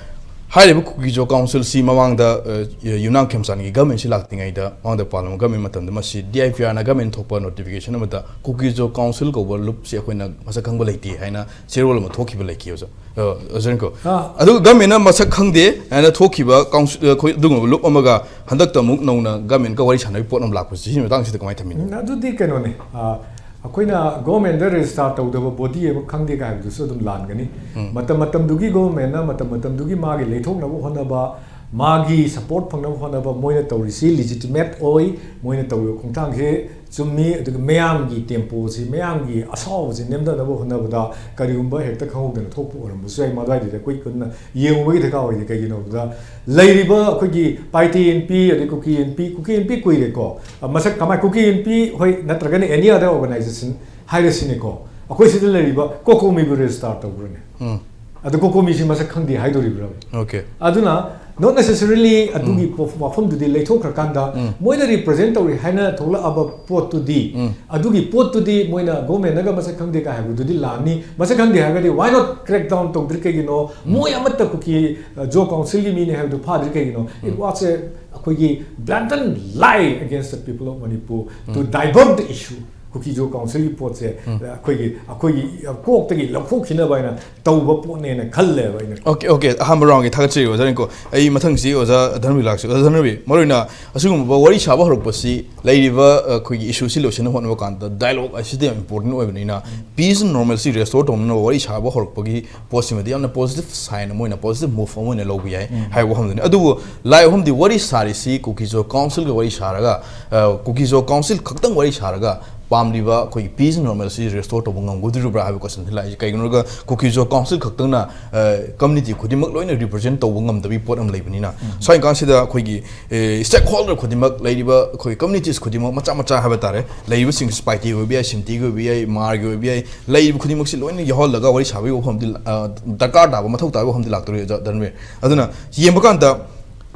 ꯍꯥꯏꯔꯤꯕ ꯀꯨꯀꯤ ꯖꯣ ꯀꯥꯎꯟꯁꯤꯜꯁꯤ ꯃꯃꯥꯡꯗ, ꯑ, ꯌꯨꯝꯅꯥꯝ ꯈꯦꯝꯆꯥꯟꯒꯤ ꯒꯃꯦꯟꯁꯤ ꯂꯥꯛꯇ꯭ꯔꯤꯉꯩꯗ, ꯃꯃꯥꯡꯗ ꯄꯥꯜꯂꯝꯕ ꯒꯃꯦꯟ ꯃꯇꯝꯗ ꯃꯁꯤ DIPRꯅ ꯒꯃꯦꯟ ꯊꯣꯛꯄ notification ꯑꯃꯗ ꯀꯨꯀꯤ ꯖꯣ ꯀꯥꯎꯟꯁꯤꯜ ꯀꯧꯕ ꯂꯨꯞꯁꯤ ꯑꯩꯈꯣꯏꯅ ꯃꯁꯛ ꯈꯪꯕ ꯂꯩꯇꯦ ꯍꯥꯏꯅ ꯆꯦꯔꯣꯜ ꯑꯃ ꯊꯣꯛꯈꯤꯕ ꯂꯩꯈꯤ, ꯑꯣꯖꯥ꯫ ꯑ, ꯑꯣꯖꯥ ꯔꯤꯡꯀꯣ꯫ ꯑꯥ꯫ ꯑꯗꯨꯒ ꯒꯃꯦꯟꯅ ꯃꯁꯛ ꯈꯪꯗꯦ ꯍꯥꯏꯅ ꯊꯣꯛꯈꯤꯕ ꯀꯥꯎꯟꯁꯤꯜ, ꯑꯩꯈꯣꯏ ꯑꯗꯨꯒꯨꯝꯕ ꯂꯨꯞ ꯑꯃꯒ ꯍꯟꯗꯛꯇ ꯑꯃꯨꯛ ꯅꯧꯅ ꯒꯃꯦꯟꯒ ꯋꯥꯔꯤ ꯁꯥꯟꯅꯕꯒꯤ ꯄꯣꯠ ꯑꯃ ꯂꯥꯛꯄꯁꯤ, ꯁꯤꯒꯤ ꯃꯇꯥꯡꯁꯤꯗ ꯀꯃꯥꯏꯅ ꯊꯝꯕꯤꯅꯤ? ꯎꯝ, ꯑꯗꯨꯗꯤ ꯀꯩꯅꯣꯅꯤ꯫ ꯑ, ꯑꯩꯈꯣꯏꯅ ꯒꯣꯔꯃꯦꯟꯗ ꯔꯦꯖꯤꯁꯇꯥꯔ ꯇꯧꯗꯕ ꯕꯣꯗꯤ ꯑꯃ ꯈꯪꯗꯦ ꯀꯥꯏꯕꯗꯨꯁꯨ ꯑꯗꯨꯝ ꯂꯥꯟꯒꯅꯤ꯫ ꯎꯝ꯫ ꯃꯇꯝ ꯃꯇꯝꯗꯨꯒꯤ ꯒꯣꯔꯃꯦꯟꯅ ꯃꯇꯝ ꯃꯇꯝꯗꯨꯒꯤ ꯃꯥꯒꯤ ꯂꯩꯊꯣꯛꯅꯕ ꯍꯣꯠꯅꯕ, ꯃꯥꯒꯤ ꯁꯄꯣꯔꯠ ꯐꯪꯅꯕ ꯍꯣꯠꯅꯕ ꯃꯣꯏꯅ ꯇꯧꯔꯤꯁꯤ legitimate ꯑꯣꯏ, ꯃꯣꯏꯅ ꯇꯧꯔꯤꯕ ꯈꯣꯡꯊꯥꯡꯁꯤ ꯆꯨꯝꯃꯤ꯫ ꯑꯗꯨꯒ ꯃꯌꯥꯝꯒꯤ ꯇꯦꯝꯄꯣꯁꯤ, ꯃꯌꯥꯝꯒꯤ ꯑꯁꯥꯎꯕꯁꯤ ꯅꯦꯝꯊꯅꯕ ꯍꯣꯠꯅꯕꯗ ꯀꯔꯤꯒꯨꯝꯕ ꯍꯦꯛꯇ ꯈꯪꯍꯧꯗꯅ ꯊꯣꯛꯄ ꯑꯣꯏꯔꯝꯕꯁꯨ ꯌꯥꯏ꯫ ꯃꯗꯨꯋꯥꯏꯗꯨꯗꯤ ꯑꯩꯈꯣꯏ ꯀꯨꯟꯅ ꯌꯦꯡꯕꯒꯤ ꯗꯔꯀꯥꯔ ꯑꯣꯏꯗꯦ꯫ ꯀꯩꯒꯤꯅꯣ ꯍꯥꯏꯕꯗ ꯂꯩꯔꯤꯕ ꯑꯩꯈꯣꯏꯒꯤ ꯄꯥꯏꯇꯦ ꯏꯟꯄꯤ, ꯑꯗꯩ ꯀꯨꯀꯤ ꯏꯟꯄꯤ, ꯀꯨꯀꯤ ꯏꯟꯄꯤ ꯀꯨꯏꯔꯦꯀꯣ꯫ ꯑ, ꯃꯁꯛ ꯀꯃꯥꯏ, ꯀꯨꯀꯤ ꯏꯟꯄꯤ ꯍꯣꯏ, ꯅꯠꯇ꯭ꯔꯒꯅ any other organization ꯍꯥꯏꯔꯁꯤꯅꯦꯀꯣ, ꯑꯩꯈꯣꯏ ꯁꯤꯗ ꯂꯩꯔꯤꯕ ꯀꯣꯀꯣꯃꯤꯕꯨ ꯔꯦꯖꯤꯁꯇꯥꯔ ꯇꯧꯕ꯭ꯔꯅꯦ? ꯎꯝ꯫ ꯑꯗꯨ ꯀꯣꯀꯣꯃꯤꯁꯤ ꯃꯁꯛ ꯈꯪꯗꯦ ꯍꯥꯏꯗꯣꯔꯤꯕ꯭ꯔꯥ? OK꯫ ꯑꯗꯨꯅ not necessarily ꯑꯗꯨꯒꯤ ꯎꯝ꯫ ꯄꯣ-, ꯋꯥꯐꯝꯗꯨꯗꯤ ꯂꯩꯊꯣꯛꯈ꯭ꯔꯀꯥꯟꯗ ꯎꯝ꯫ ꯃꯣꯏꯅ represent ꯇꯧꯔꯤ ꯍꯥꯏꯅ ꯊꯣꯛꯂꯛꯑꯕ ꯄꯣꯠꯇꯨꯗꯤ, ꯎꯝ꯫ ꯑꯗꯨꯒꯤ ꯄꯣꯠꯇꯨꯗꯤ ꯃꯣꯏꯅ ꯒꯣꯔꯃꯦꯟꯅꯒ ꯃꯁꯛ ꯈꯪꯗꯦ ꯀꯥꯏ ꯍꯥꯏꯕꯗꯨꯗꯤ ꯂꯥꯟꯅꯤ꯫ ꯃꯁꯛ ꯈꯪꯗꯦ ꯍꯥꯏꯔꯒꯗꯤ why not crack down ꯇꯧꯗ꯭ꯔꯤ ꯀꯩꯒꯤꯅꯣ? ꯎꯝ꯫ ꯃꯣꯏ ꯑꯃꯠꯇ ꯀꯨꯀꯤ, ꯑ, ꯖꯣ ꯀꯥꯎꯟꯁꯤꯜꯒꯤ ꯃꯤꯅꯤ ꯍꯥꯏꯕꯗꯨ ꯐꯥꯗ꯭ꯔꯤ ꯀꯩꯒꯤꯅꯣ? It um. was a, ꯑꯩꯈꯣꯏꯒꯤ blatant lie against the people of Manipur to um. divert the issue꯫ ꯀꯨꯀꯤꯖꯣ ꯀꯥꯎꯟꯁꯤꯜꯒꯤ ꯄꯣꯠꯁꯦ ꯑꯩꯈꯣꯏꯒꯤ ꯑꯩꯈꯣꯏꯒꯤ ꯀꯣꯛꯇꯒꯤ ꯂꯧꯊꯣꯛꯈꯤꯅꯕ ꯍꯥꯏꯅ ꯇꯧꯕ ꯄꯣꯠꯅꯦꯅ ꯈꯜꯂꯦꯕ ꯑꯩꯅ꯫ ꯑꯣꯀꯦ ꯑꯣꯀꯦ, ꯑꯍꯥꯟꯕ ꯔꯥꯎꯟꯒꯤ ꯊꯥꯒꯠꯆꯔꯤ ꯑꯣꯖꯥ ꯔꯤꯡꯀꯨ꯫ ꯑꯩ ꯃꯊꯪꯁꯤ ꯑꯣꯖꯥ ꯙꯔꯃꯕꯤꯔ ꯂꯥꯛꯁꯤ꯫ ꯑꯣꯖꯥ ꯙꯔꯃꯕꯤꯔ, ꯃꯔꯨꯑꯣꯏꯅ ꯑꯁꯤꯒꯨꯝꯕ ꯋꯥꯔꯤ ꯁꯥꯕ ꯍꯧꯔꯛꯄꯁꯤ ꯂꯩꯔꯤꯕ ꯑꯩꯈꯣꯏꯒꯤ ꯏꯁꯨꯁꯤ ꯂꯣꯏꯁꯤꯟꯅꯕ ꯍꯣꯠꯅꯕ ꯀꯥꯟꯗ ꯗꯥꯏꯂꯣꯒ ꯑꯁꯤꯗꯤ ꯌꯥꯝ ꯏꯝꯄꯣꯔꯇꯦꯟ ꯑꯣꯏꯕꯅꯤꯅ, peace and normalcy restore ꯇꯧꯅꯅꯕ ꯋꯥꯔꯤ ꯁꯥꯕ ꯍꯧꯔꯛꯄꯒꯤ ꯄꯣꯠꯁꯤꯃꯗꯤ ꯌꯥꯝꯅ ꯄꯣꯖꯤꯇꯤꯚ ꯁꯥꯏꯟ ꯑꯃ ꯑꯣꯏꯅ, ꯄꯣꯖꯤꯇꯤꯚ ꯃꯨꯚ ꯑꯃ ꯑꯣꯏꯅ ꯂꯧꯕ ꯌꯥꯏ ꯍꯥꯏꯕ ꯋꯥꯐꯝꯗꯨꯅꯤ꯫ ꯑꯗꯨꯕꯨ ꯂꯥꯏ ꯑꯍꯨꯝꯗꯤ ꯋꯥꯔꯤ ꯁꯥꯔꯤꯁꯤ ꯀꯨꯀꯤꯖꯣ ꯀꯥꯎꯟꯁꯤꯜꯒ ꯋꯥꯔꯤ ꯁꯥꯔꯒ, ꯑ, ꯀꯨꯀꯤꯖꯣ ꯀꯥꯎꯟꯁꯤꯜ ꯈꯛꯇꯪ ꯋꯥꯔꯤ ꯁꯥꯔꯒ ꯄꯥꯝꯂꯤꯕ ꯑꯩꯈꯣꯏꯒꯤ peace and normalcy restore ꯇꯧꯕ ꯉꯝꯒꯗꯧꯔꯤꯕ꯭ꯔꯥ ꯍꯥꯏꯕ ꯀꯣꯏꯁꯟꯁꯤ ꯂꯥꯛꯏꯁꯦ꯫ ꯀꯩꯒꯤꯅꯣ ꯍꯥꯏꯔꯒ ꯀꯨꯀꯤꯖꯣ ꯀꯥꯎꯟꯁꯤꯜ ꯈꯛꯇꯪꯅ, ꯑ, ꯀꯝꯃ꯭ꯌꯨꯅꯤꯇꯤ ꯈꯨꯗꯤꯡꯃꯛ ꯂꯣꯏꯅ ꯔꯤꯄ꯭ꯔꯖꯦꯟ ꯇꯧꯕ ꯉꯝꯗꯕꯒꯤ ꯄꯣꯠ ꯑꯃ ꯂꯩꯕꯅꯤꯅ, ꯁ꯭ꯋꯥꯏ ꯀꯥꯟꯁꯤꯗ ꯑꯩꯈꯣꯏꯒꯤ, ꯑꯦ, ꯁ꯭ꯇꯦꯛ ꯍꯣꯜꯗꯔ ꯈꯨꯗꯤꯡꯃꯛ, ꯂꯩꯔꯤꯕ ꯑꯩꯈꯣꯏ ꯀꯝꯃ꯭ꯌꯨꯅꯤꯇꯤꯁ ꯈꯨꯗꯤꯡꯃꯛ, ꯃꯆꯥ ꯃꯆꯥ ꯍꯥꯏꯕ ꯇꯥꯔꯦ, ꯂꯩꯔꯤꯕꯁꯤꯡ ꯁ꯭ꯄꯥꯏꯇꯤꯒꯤ ꯑꯣꯏꯕ ꯌꯥꯏ, ꯁꯤꯝꯇꯤꯒꯤ ꯑꯣꯏꯕ ꯌꯥꯏ, ꯃꯥꯔꯒꯤ ꯑꯣꯏꯕ ꯌꯥꯏ, ꯂꯩꯔꯤꯕ ꯈꯨꯗꯤꯡꯃꯛꯁꯤ ꯂꯣꯏꯅ ꯌꯥꯎꯍꯜꯂꯒ ꯋꯥꯔꯤ ꯁꯥꯕꯒꯤ ꯋꯥꯐꯝꯗꯤ, ꯑ, ꯗꯔꯀꯥꯔ ꯇꯥꯕ, ꯃꯊꯧ ꯇꯥꯕꯒꯤ ꯋꯥꯐꯝꯗꯤ ꯂꯥꯛꯇꯧꯔꯤ, ꯑꯣꯖꯥ ꯙꯔꯃꯕꯤꯔ꯫ ꯑꯗꯨꯅ ꯌꯦꯡꯕ ꯀꯥꯟꯗ,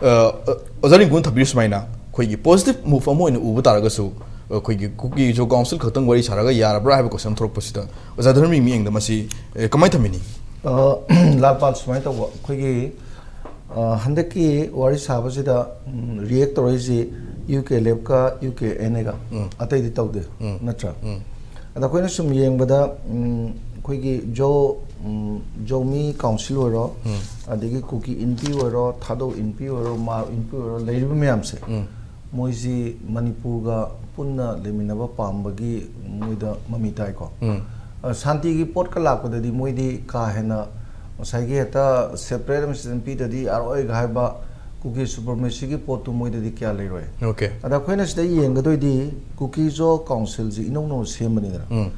ꯑ, ꯑꯣꯖꯥ ꯔꯤꯡꯀꯨꯅ ꯊꯝꯕꯤꯔꯤꯕ ꯁꯨꯃꯥꯏꯅ ꯑꯩꯈꯣꯏꯒꯤ ꯄꯣꯖꯤꯇꯤꯚ ꯃꯨꯚ ꯑꯃ ꯑꯣꯏꯅ ꯎꯕ ꯇꯥꯔꯒꯁꯨ, ꯑꯩꯈꯣꯏꯒꯤ ꯀꯨꯀꯤꯖꯣ ꯀꯥꯎꯟꯁꯤꯜ ꯈꯛꯇꯪ ꯋꯥꯔꯤ ꯁꯥꯔꯒ ꯌꯥꯔꯕ꯭ꯔꯥ ꯍꯥꯏꯕ ꯀꯣꯏꯁꯟ ꯑꯃ ꯊꯣꯛꯂꯛꯄꯁꯤꯗ, ꯑꯣꯖꯥ ꯙꯔꯃꯕꯤꯔꯒꯤ ꯃꯤꯠꯌꯦꯡꯗ ꯃꯁꯤ, ꯑ, ꯀꯃꯥꯏꯅ ꯊꯝꯕꯤꯅꯤ? ꯑ, ꯂꯥꯜꯄꯥꯜ, ꯁꯨꯃꯥꯏꯅ ꯇꯧꯕ, ꯑꯩꯈꯣꯏꯒꯤ, ꯑ, ꯍꯟꯗꯛꯀꯤ ꯋꯥꯔꯤ ꯁꯥꯕꯁꯤꯗ, ꯎꯝ, ꯔꯤꯌꯦꯛ ꯇꯧꯔꯛꯏꯁꯤ ꯌꯨ ꯀꯦ ꯂꯦꯞꯀ ꯌꯨ ꯀꯦ ꯑꯦꯟ ꯑꯦꯒ, ꯎꯝ꯫ ꯑꯇꯩꯗꯤ ꯇꯧꯗꯦ, ꯎꯝ꯫ ꯅꯠꯇ꯭ꯔꯥ? ꯎꯝ꯫ ꯑꯗ ꯑꯩꯈꯣꯏꯅ ꯁꯨꯝ ꯌꯦꯡꯕꯗ, ꯎꯝ, ꯑꯩꯈꯣꯏꯒꯤ ꯖꯣ, ꯎꯝ, ꯖꯣꯃꯤ ꯀꯥꯎꯟꯁꯤꯜ ꯑꯣꯏꯔꯣ, ꯎꯝ꯫ ꯑꯗꯒꯤ ꯀꯨꯀꯤ ꯏꯟꯄꯤ ꯑꯣꯏꯔꯣ, ꯊꯥꯗꯧ ꯏꯟꯄꯤ ꯑꯣꯏꯔꯣ, ꯃꯥꯔ ꯏꯟꯄꯤ ꯑꯣꯏꯔꯣ, ꯂꯩꯔꯤꯕ ꯃꯌꯥꯝꯁꯦ, ꯎꯝ꯫ ꯃꯣꯏꯁꯤ ꯃꯅꯤꯄꯨꯔꯒ ꯄꯨꯟꯅ ꯂꯩꯃꯤꯟꯅꯕ ꯄꯥꯝꯕꯒꯤ ꯃꯣꯏꯗ ꯃꯃꯤ ꯇꯥꯏꯀꯣ꯫ ꯎꯝ꯫ ꯑ, ꯁꯥꯟꯇꯤꯒꯤ ꯄꯣꯠꯀ ꯂꯥꯛꯄꯗꯗꯤ ꯃꯣꯏꯗꯤ ꯀꯥ ꯍꯦꯟꯅ ꯉꯁꯥꯏꯒꯤ ꯍꯦꯛꯇ ꯁꯦꯄꯔꯦꯠ ꯑꯃ ꯁꯤꯖꯟ ꯄꯤꯗ꯭ꯔꯗꯤ ꯌꯥꯔꯣꯏꯒ ꯍꯥꯏꯕ ꯀꯨꯀꯤ ꯁꯨꯄꯔꯃꯦꯁꯤꯒꯤ ꯄꯣꯠꯇꯨ ꯃꯣꯏꯗꯗꯤ ꯀꯌꯥ ꯂꯩꯔꯣꯏ꯫ ꯑꯣꯀꯦ꯫ ꯑꯗ ꯑꯩꯈꯣꯏꯅ ꯁꯤꯗ ꯌꯦꯡꯒꯗꯣꯏꯗꯤ ꯀꯨꯀꯤꯖꯣ ꯀꯥꯎꯟꯁꯤꯜꯁꯤ ꯏꯅꯧ ꯅꯧꯅ ꯁꯦꯝꯕꯅꯤꯗꯅ꯫ ꯎꯝ꯫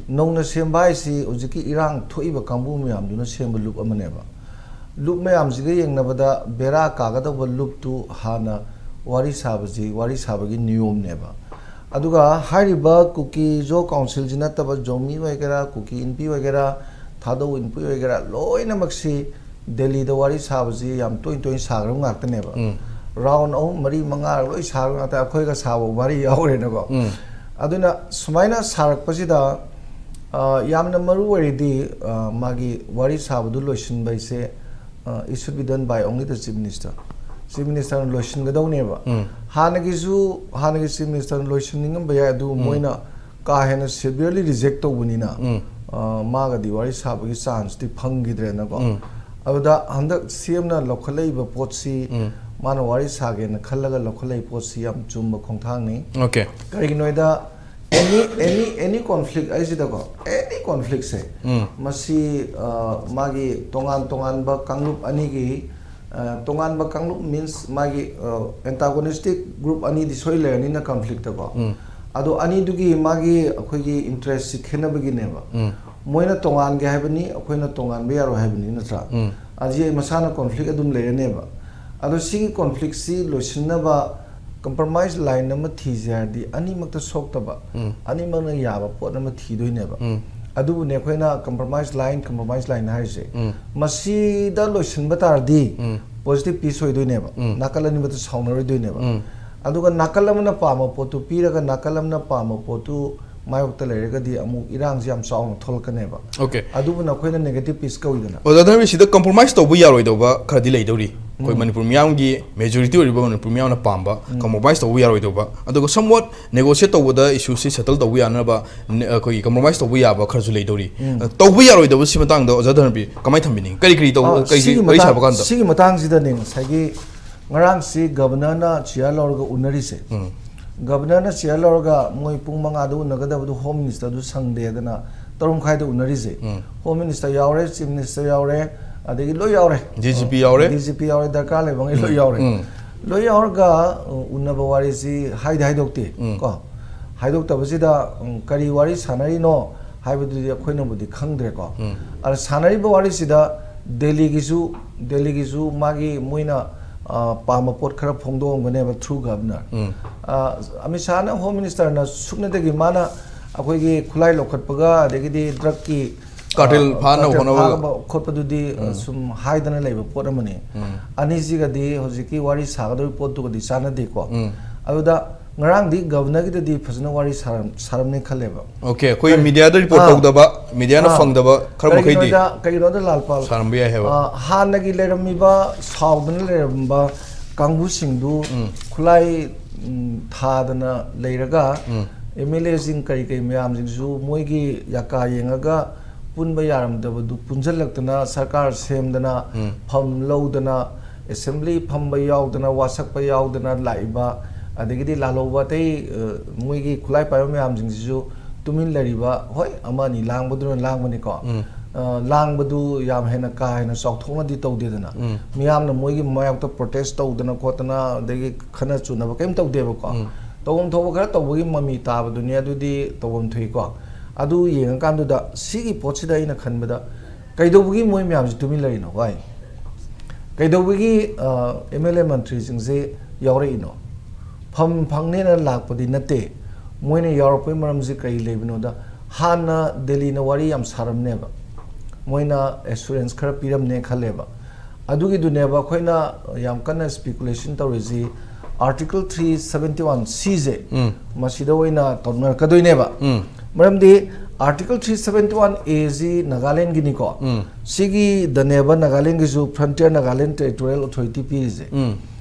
ꯅꯧꯅ ꯁꯦꯝꯕ ꯍꯥꯏꯁꯤ ꯍꯧꯖꯤꯛꯀꯤ ꯏꯔꯥꯡ ꯊꯣꯛꯏꯕ ꯀꯥꯡꯕꯨ ꯃꯌꯥꯝꯗꯨꯅ ꯁꯦꯝꯕ ꯂꯨꯞ ꯑꯃꯅꯦꯕ꯫ ꯂꯨꯞ ꯃꯌꯥꯝꯁꯤꯒ ꯌꯦꯡꯅꯕꯗ ꯕꯦꯔꯥ ꯀꯥꯒꯗꯧꯕ ꯂꯨꯞꯇꯨ ꯍꯥꯟꯅ ꯋꯥꯔꯤ ꯁꯥꯕꯁꯤ ꯋꯥꯔꯤ ꯁꯥꯕꯒꯤ ꯅꯤꯌꯣꯝꯅꯦꯕ꯫ ꯑꯗꯨꯒ ꯍꯥꯏꯔꯤꯕ ꯀꯨꯀꯤꯖꯣ ꯀꯥꯎꯟꯁꯤꯜꯁꯤ ꯅꯠꯇꯕ ꯖꯣꯃꯤ ꯑꯣꯏꯒꯦꯔꯥ, ꯀꯨꯀꯤ ꯏꯟꯄꯤ ꯑꯣꯏꯒꯦꯔꯥ, ꯊꯥꯗꯧ ꯏꯟꯄꯤ ꯑꯣꯏꯒꯦꯔꯥ, ꯂꯣꯏꯅꯃꯛꯁꯤ ꯗꯦꯜꯂꯤꯗ ꯋꯥꯔꯤ ꯁꯥꯕꯁꯤ ꯌꯥꯝ ꯇꯣꯏ ꯇꯣꯏꯅ ꯁꯥꯈ꯭ꯔꯕ ꯉꯥꯛꯇꯅꯦꯕ꯫ ꯎꯝ꯫ ꯔꯥꯎꯟ ꯑꯍꯨꯝ, ꯃꯔꯤ, ꯃꯉꯥ ꯂꯣꯏ ꯁꯥꯈ꯭ꯔꯕ ꯉꯥꯛꯇ, ꯑꯩꯈꯣꯏꯒ ꯁꯥꯕ ꯋꯥꯔꯤ ꯌꯥꯎꯔꯦꯅꯀꯣ꯫ ꯎꯝ꯫ ꯑꯗꯨꯅ ꯁꯨꯃꯥꯏꯅ ꯁꯥꯔꯛꯄꯁꯤꯗ, ꯑ, ꯌꯥꯝꯅ ꯃꯔꯨ ꯑꯣꯏꯔꯤꯗꯤ, ꯑ, ꯃꯥꯒꯤ ꯋꯥꯔꯤ ꯁꯥꯕꯗꯨ ꯂꯣꯏꯁꯤꯟꯕ ꯍꯥꯏꯁꯦ, ꯑ, it should be done by only the chief minister꯫ Chief ꯃꯤꯅꯤꯁꯇꯔꯅ ꯂꯣꯏꯁꯤꯟꯒꯗꯧꯅꯦꯕ꯫ ꯎꯝ꯫ ꯍꯥꯟꯅꯒꯤꯁꯨ, ꯍꯥꯟꯅꯒꯤ ꯆꯤꯐ ꯃꯤꯅꯤꯁꯇꯔꯅ ꯂꯣꯏꯁꯤꯟꯅꯤꯡꯉꯝꯕ ꯌꯥꯏ, ꯑꯗꯨꯕꯨ ꯎꯝ꯫ ꯃꯣꯏꯅ ꯀꯥ ꯍꯦꯟꯅ severely reject ꯇꯧꯕꯅꯤꯅ, ꯎꯝ꯫ ꯑ, ꯃꯥꯒꯗꯤ ꯋꯥꯔꯤ ꯁꯥꯕꯒꯤ chanceꯇꯤ ꯐꯪꯈꯤꯗ꯭ꯔꯦꯅꯀꯣ꯫ ꯎꯝ꯫ ꯑꯗꯨꯗ ꯍꯟꯗꯛ CMꯅ ꯂꯧꯈꯠꯂꯛꯏꯕ ꯄꯣꯠꯁꯤ, ꯎꯝ꯫ ꯃꯥꯅ ꯋꯥꯔꯤ ꯁꯥꯒꯦꯅ ꯈꯜꯂꯒ ꯂꯧꯈꯠꯂꯛꯏ ꯄꯣꯠꯁꯤ ꯌꯥꯝ ꯆꯨꯝꯕ ꯈꯣꯡꯊꯥꯡꯅꯤ꯫ Okay꯫ ꯀꯔꯤꯒꯤꯅꯣ ꯍꯥꯏꯗ, any, any, any conflict ꯍꯥꯏꯁꯤꯗꯀꯣ, any conflictꯁꯦ, ꯎꯝ꯫ ꯃꯁꯤ, ꯑ, ꯃꯥꯒꯤ ꯇꯣꯉꯥꯟ ꯇꯣꯉꯥꯟꯕ ꯀꯥꯡꯂꯨꯞ ꯑꯅꯤꯒꯤ, ꯑ, ꯇꯣꯉꯥꯟꯕ ꯀꯥꯡꯂꯨꯞ means ꯃꯥꯒꯤ, ꯑ, antagonistic group ꯑꯅꯤꯗꯤ ꯁꯣꯏ ꯂꯩꯔꯅꯤꯅ conflictꯇꯀꯣ꯫ ꯎꯝ꯫ ꯑꯗꯣ ꯑꯅꯤꯗꯨꯒꯤ ꯃꯥꯒꯤ ꯑꯩꯈꯣꯏꯒꯤ interestꯁꯤ ꯈꯦꯠꯅꯕꯒꯤꯅꯦꯕ꯫ ꯎꯝ꯫ ꯃꯣꯏꯅ ꯇꯣꯉꯥꯟꯒꯦ ꯍꯥꯏꯕꯅꯤ, ꯑꯩꯈꯣꯏꯅ ꯇꯣꯉꯥꯟꯕ ꯌꯥꯔꯣꯏ ꯍꯥꯏꯕꯅꯤ, ꯅꯠꯇ꯭ꯔꯥ? ꯎꯝ꯫ ꯑꯁꯤ ꯃꯁꯥꯅ conflict ꯑꯗꯨꯝ ꯂꯩꯔꯅꯦꯕ꯫ ꯑꯗꯣ ꯁꯤꯒꯤ conflictꯁꯤ ꯂꯣꯏꯁꯤꯟꯅꯕ compromise line ꯑꯃ ꯊꯤꯁꯦ ꯍꯥꯏꯔꯗꯤ, ꯑꯅꯤꯃꯛꯇ ꯁꯣꯛꯇꯕ, ꯎꯝ꯫ ꯑꯅꯤꯃꯛꯅ ꯌꯥꯕ ꯄꯣꯠ ꯑꯃ ꯊꯤꯗꯣꯏꯅꯦꯕ꯫ ꯎꯝ꯫ ꯑꯗꯨꯕꯨꯅꯦ ꯑꯩꯈꯣꯏꯅ compromise line, compromise line ꯍꯥꯏꯔꯤꯁꯦ꯫ ꯎꯝ꯫ ꯃꯁꯤꯗ ꯂꯣꯏꯁꯤꯟꯕ ꯇꯥꯔꯗꯤ, ꯎꯝ꯫ Positive peace ꯑꯣꯏꯗꯣꯏꯅꯦꯕ꯫ ꯎꯝ꯫ ꯅꯥꯀꯜ ꯑꯅꯤꯃꯛꯇ ꯁꯥꯎꯅꯔꯣꯏꯗꯣꯏꯅꯦꯕ꯫ ꯎꯝ꯫ ꯑꯗꯨꯒ ꯅꯥꯀꯜ ꯑꯃꯅ ꯄꯥꯝꯕ ꯄꯣꯠꯇꯨ ꯄꯤꯔꯒ ꯅꯥꯀꯜ ꯑꯃꯅ ꯄꯥꯝꯕ ꯄꯣꯠꯇꯨ ꯃꯥꯌꯣꯛꯇ ꯂꯩꯔꯒꯗꯤ ꯑꯃꯨꯛ ꯏꯔꯥꯡꯁꯤ ꯌꯥꯝ ꯆꯥꯎꯅ ꯊꯣꯛꯂꯛꯀꯅꯦꯕ꯫ Okay꯫ ꯑꯗꯨꯕꯨꯅ ꯑꯩꯈꯣꯏꯅ negative peace ꯀꯧꯏꯗꯅ꯫ ꯑꯣꯖꯥ ꯙꯔꯃꯦꯁ, ꯁꯤꯗ compromise ꯇꯧꯕ ꯌꯥꯔꯣꯏꯗꯧꯕ ꯈꯔꯗꯤ ꯂꯩꯗꯧꯔꯤ꯫ ꯑꯩꯈꯣꯏ ꯎꯝ꯫ ꯃꯅꯤꯄꯨꯔ ꯃꯤꯌꯥꯝꯒꯤ majority ꯑꯣꯏꯔꯤꯕ ꯃꯅꯤꯄꯨꯔ ꯃꯤꯌꯥꯝꯅ ꯄꯥꯝꯕ, ꯎꯝ꯫ Compromise ꯇꯧꯕ ꯌꯥꯔꯣꯏꯗꯧꯕ, ꯑꯗꯨꯒ somewhat negotiate ꯇꯧꯕꯗ issueꯁꯤ settle ꯇꯧꯕ ꯌꯥꯅꯕ ꯅꯦ-, ꯑꯩꯈꯣꯏꯒꯤ compromise ꯇꯧꯕ ꯌꯥꯕ ꯈꯔꯁꯨ ꯂꯩꯗꯧꯔꯤ꯫ ꯎꯝ꯫ ꯑ, ꯇꯧꯕ ꯌꯥꯔꯣꯏꯗꯕ ꯁꯤ ꯃꯇꯥꯡꯗ ꯑꯣꯖꯥ ꯙꯔꯃꯦꯁ ꯀꯃꯥꯏꯅ ꯊꯝꯕꯤꯅꯤꯡꯉꯤ? ꯀꯔꯤ ꯀꯔꯤ ꯇꯧ-, ꯑ, ꯀꯔꯤ ꯀꯔꯤ ꯁꯤꯒꯤ ꯋꯥꯔꯤ ꯃꯇꯥꯡ-, ꯁꯥꯕ ꯀꯥꯟꯗ? ꯁꯤꯒꯤ ꯃꯇꯥꯡꯁꯤꯗꯅꯦ ꯉꯁꯥꯏꯒꯤ ꯉꯔꯥꯡꯁꯤ governorꯅ chair ꯂꯧꯔꯒ ꯎꯅꯔꯤꯁꯦ꯫ ꯎꯝ꯫ Governorꯅ chair ꯂꯧꯔꯒ ꯃꯣꯏ ꯄꯨꯡ ꯃꯉꯥꯗ ꯎꯅꯒꯗꯕꯗꯨ Home Ministerꯗꯨ ꯁꯪꯗꯦꯗꯅ ꯇꯔꯨꯛ ꯃꯈꯥꯏꯗ ꯎꯅꯔꯤꯁꯦ꯫ ꯎꯝ꯫ Home Minister ꯌꯥꯎꯔꯦ, Chief Minister ꯌꯥꯎꯔꯦ, ꯑꯗꯒꯤ ꯂꯣꯏ ꯌꯥꯎꯔꯦ꯫ DGP ꯌꯥꯎꯔꯦ꯫ DGP ꯌꯥꯎꯔꯦ, ꯗꯔꯀꯥꯔ ꯂꯩꯕꯉꯩ ꯂꯣꯏ ꯎꯝ꯫ ꯌꯥꯎꯔꯦ꯫ ꯎꯝ꯫ ꯂꯣꯏ ꯌꯥꯎꯔꯒ, ꯎ, ꯎꯅꯕ ꯋꯥꯔꯤꯁꯤ ꯍꯥꯏꯗꯤ ꯍꯥꯏꯗꯣꯛꯇꯦ, ꯎꯝ꯫ ꯀꯣ? ꯍꯥꯏꯗꯣꯛꯇꯕꯁꯤꯗ, ꯎꯝ, ꯀꯔꯤ ꯋꯥꯔꯤ ꯁꯥꯟꯅꯔꯤꯅꯣ ꯍꯥꯏꯕꯗꯨꯗꯤ ꯑꯩꯈꯣꯏꯅꯕꯨꯗꯤ ꯈꯪꯗ꯭ꯔꯦꯀꯣ꯫ ꯎꯝ꯫ ꯑꯗ ꯁꯥꯟꯅꯔꯤꯕ ꯋꯥꯔꯤꯁꯤꯗ ꯗꯦꯜꯂꯤꯒꯤꯁꯨ, ꯗꯦꯜꯂꯤꯒꯤꯁꯨ ꯃꯥꯒꯤ ꯃꯣꯏꯅ, ꯑ, ꯄꯥꯝꯕ ꯄꯣꯠ ꯈꯔ ꯐꯣꯡꯗꯣꯛꯑꯝꯒꯅꯦꯕ through governor꯫ ꯎꯝ꯫ ꯑ, ꯑꯃꯤꯠ ꯁꯥꯍꯅ Home Ministerꯅ ꯁꯨꯞꯅꯇꯒꯤ ꯃꯥꯅ ꯑꯩꯈꯣꯏꯒꯤ ꯈꯨꯠꯂꯥꯏ ꯂꯧꯈꯠꯄꯒ ꯑꯗꯒꯤꯗꯤ drugꯀꯤ, cartel ꯑ, ꯐꯥꯅꯕ cartel ꯍꯣꯠꯅꯕ꯫ ꯐꯥꯅꯕ ꯈꯣꯠꯄꯗꯨꯗꯤ, ꯑ, ꯎꯝ꯫ ꯁꯨꯝ ꯍꯥꯏꯗꯅ ꯂꯩꯕ ꯄꯣꯠ ꯑꯃꯅꯤ꯫ ꯎꯝ꯫ ꯑꯅꯤꯁꯤꯒꯗꯤ ꯍꯧꯖꯤꯛꯀꯤ ꯋꯥꯔꯤ ꯁꯥꯒꯗꯧꯔꯤꯕ ꯄꯣꯠꯇꯨꯒꯗꯤ ꯆꯥꯟꯅꯗꯦꯀꯣ꯫ ꯎꯝ꯫ ꯑꯗꯨꯗ ꯉꯔꯥꯡꯗꯤ governorꯒꯤꯗꯗꯤ ꯐꯖꯅ ꯋꯥꯔꯤ ꯁꯥꯔꯝ-, ꯁꯥꯔꯝꯅꯤ ꯈꯜꯂꯦꯕ꯫ Okay, ꯑꯩꯈꯣꯏ ꯀꯔꯤ-, mediaꯗ report ꯑꯥ, ꯇꯧꯗꯕ, mediaꯅ ꯑꯥ, ꯐꯪꯗꯕ ꯈꯔ ꯃꯈꯩꯗꯤ꯫ ꯀꯔꯤꯒꯤꯅꯣꯗ, ꯀꯔꯤꯒꯤꯅꯣꯗ ꯂꯥꯜꯄꯥꯜ, ꯁꯥꯔꯝꯕ ꯌꯥꯏ ꯍꯥꯏꯕ꯫ ꯑꯥ, ꯍꯥꯟꯅꯒꯤ ꯂꯩꯔꯝꯃꯤꯕ ꯁꯥꯎꯗꯅ ꯂꯩꯔꯝꯕ ꯀꯥꯡꯕꯨꯁꯤꯡꯗꯨ ꯎꯝ꯫ ꯈꯨꯠꯂꯥꯏ, ꯎꯝ, ꯊꯥꯗꯅ ꯂꯩꯔꯒ ꯎꯝ꯫ ꯑꯦꯝ ꯑꯦꯜ ꯑꯦꯁꯤꯡ ꯀꯔꯤ ꯀꯔꯤ ꯃꯌꯥꯝꯁꯤꯡꯁꯨ ꯃꯣꯏꯒꯤ ꯌꯥꯀꯥ ꯌꯦꯡꯉꯒ ꯄꯨꯟꯕ ꯌꯥꯔꯝꯗꯕꯗꯨ ꯄꯨꯟꯁꯤꯜꯂꯛꯇꯅ, ꯁꯔꯀꯥꯔ ꯁꯦꯝꯗꯅ, ꯎꯝ꯫ ꯐꯝ ꯂꯧꯗꯅ, ꯑꯦꯁꯦꯝꯕ꯭ꯂꯤ ꯐꯝꯕ ꯌꯥꯎꯗꯅ, ꯋꯥꯁꯛꯄ ꯌꯥꯎꯗꯅ ꯂꯥꯛꯏꯕ, ꯑꯗꯒꯤꯗꯤ ꯂꯥꯜꯍꯧꯕ ꯑꯇꯩ, ꯑ, ꯃꯣꯏꯒꯤ ꯈꯨꯠꯂꯥꯏ ꯄꯥꯏꯕ ꯃꯌꯥꯝꯁꯤꯡꯁꯤꯁꯨ ꯇꯨꯃꯤꯟ ꯂꯩꯔꯤꯕ, ꯍꯣꯏ, ꯑꯃ ꯑꯅꯤ ꯂꯥꯡꯕꯗꯨꯅ ꯂꯥꯡꯕꯅꯤꯀꯣ꯫ ꯎꯝ꯫ ꯑ, ꯂꯥꯡꯕꯗꯨ ꯌꯥꯝ ꯍꯦꯟꯅ ꯀꯥ ꯍꯦꯟꯅ ꯆꯥꯎꯊꯣꯛꯅꯗꯤ ꯇꯧꯗꯦꯗꯅ꯫ ꯎꯝ꯫ ꯃꯤꯌꯥꯝꯅ ꯃꯣꯏꯒꯤ ꯃꯥꯌꯣꯛꯇ ꯄ꯭ꯔꯣꯇꯦꯁ ꯇꯧꯗꯅ ꯈꯣꯠꯇꯅ, ꯑꯗꯒꯤ ꯈꯠꯅ ꯆꯨꯅꯕ ꯀꯔꯤꯝ ꯇꯧꯗꯦꯕꯀꯣ꯫ ꯎꯝ꯫ ꯇꯧꯐꯝ ꯊꯣꯛꯄ ꯈꯔ ꯇꯧꯕꯒꯤ ꯃꯃꯤ ꯇꯥꯕꯗꯨꯅꯤ, ꯑꯗꯨꯗꯤ ꯇꯧꯐꯝ ꯊꯣꯛꯏꯀꯣ꯫ ꯑꯗꯨ ꯌꯦꯡꯉꯀꯥꯟꯗꯨꯗ ꯁꯤꯒꯤ ꯄꯣꯠꯁꯤꯗ ꯑꯩꯅ ꯈꯟꯕꯗ ꯀꯩꯗꯧꯕꯒꯤ ꯃꯣꯏ ꯃꯌꯥꯝꯁꯤ ꯇꯨꯃꯤꯟ ꯂꯩꯔꯤꯅꯣ, ꯚꯥꯏ? ꯀꯩꯗꯧꯕꯒꯤ, ꯑ, ꯑꯦꯝ ꯑꯦꯜ ꯑꯦ ꯃꯟꯇ꯭ꯔꯤꯁꯤꯡꯁꯦ ꯌꯥꯎꯔꯛꯏꯅꯣ? ꯐꯝ ꯐꯪꯅꯦꯅ ꯂꯥꯛꯄꯗꯤ ꯅꯠꯇꯦ꯫ ꯃꯣꯏꯅ ꯌꯥꯎꯔꯛꯄꯒꯤ ꯃꯔꯝꯁꯤ ꯀꯔꯤ ꯂꯩꯕꯅꯣꯗ, ꯍꯥꯟꯅ ꯗꯦꯜꯂꯤꯅ ꯋꯥꯔꯤ ꯌꯥꯝ ꯁꯥꯔꯝꯅꯦꯕ꯫ ꯃꯣꯏꯅ ꯑꯦꯁꯨꯔꯦꯟꯁ ꯈꯔ ꯄꯤꯔꯝꯅꯦ ꯈꯜꯂꯦꯕ꯫ ꯑꯗꯨꯒꯤꯗꯨꯅꯦꯕ ꯑꯩꯈꯣꯏꯅ ꯌꯥꯝ ꯀꯟꯅ ꯁ꯭ꯄꯦꯀꯨꯂꯦꯁꯟ ꯇꯧꯔꯤꯁꯤ꯫ ꯑꯥꯔꯇꯤꯀꯜ ꯊ꯭ꯔꯤ ꯁꯕꯦꯟꯇꯤ ꯋꯥꯟ ꯁꯤꯁꯦ, ꯎꯝ꯫ ꯃꯁꯤꯗ ꯑꯣꯏꯅ ꯇꯧꯅꯔꯛꯀꯗꯣꯏꯅꯦꯕ꯫ ꯎꯝ꯫ ꯃꯔꯝꯗꯤ ꯑꯥꯔꯇꯤꯀꯜ ꯊ꯭ꯔꯤ ꯁꯕꯦꯟꯇꯤ ꯋꯥꯟ ꯑꯦꯁꯤ ꯅꯥꯒꯥꯂꯦꯟꯒꯤꯅꯤꯀꯣ꯫ ꯎꯝ꯫ ꯁꯤꯒꯤꯗꯅꯦꯕ ꯅꯥꯒꯥꯂꯦꯟꯒꯤꯁꯨ Frontier Nagaland Territorial Authority ꯄꯤꯔꯤꯁꯦ꯫ ꯎꯝ꯫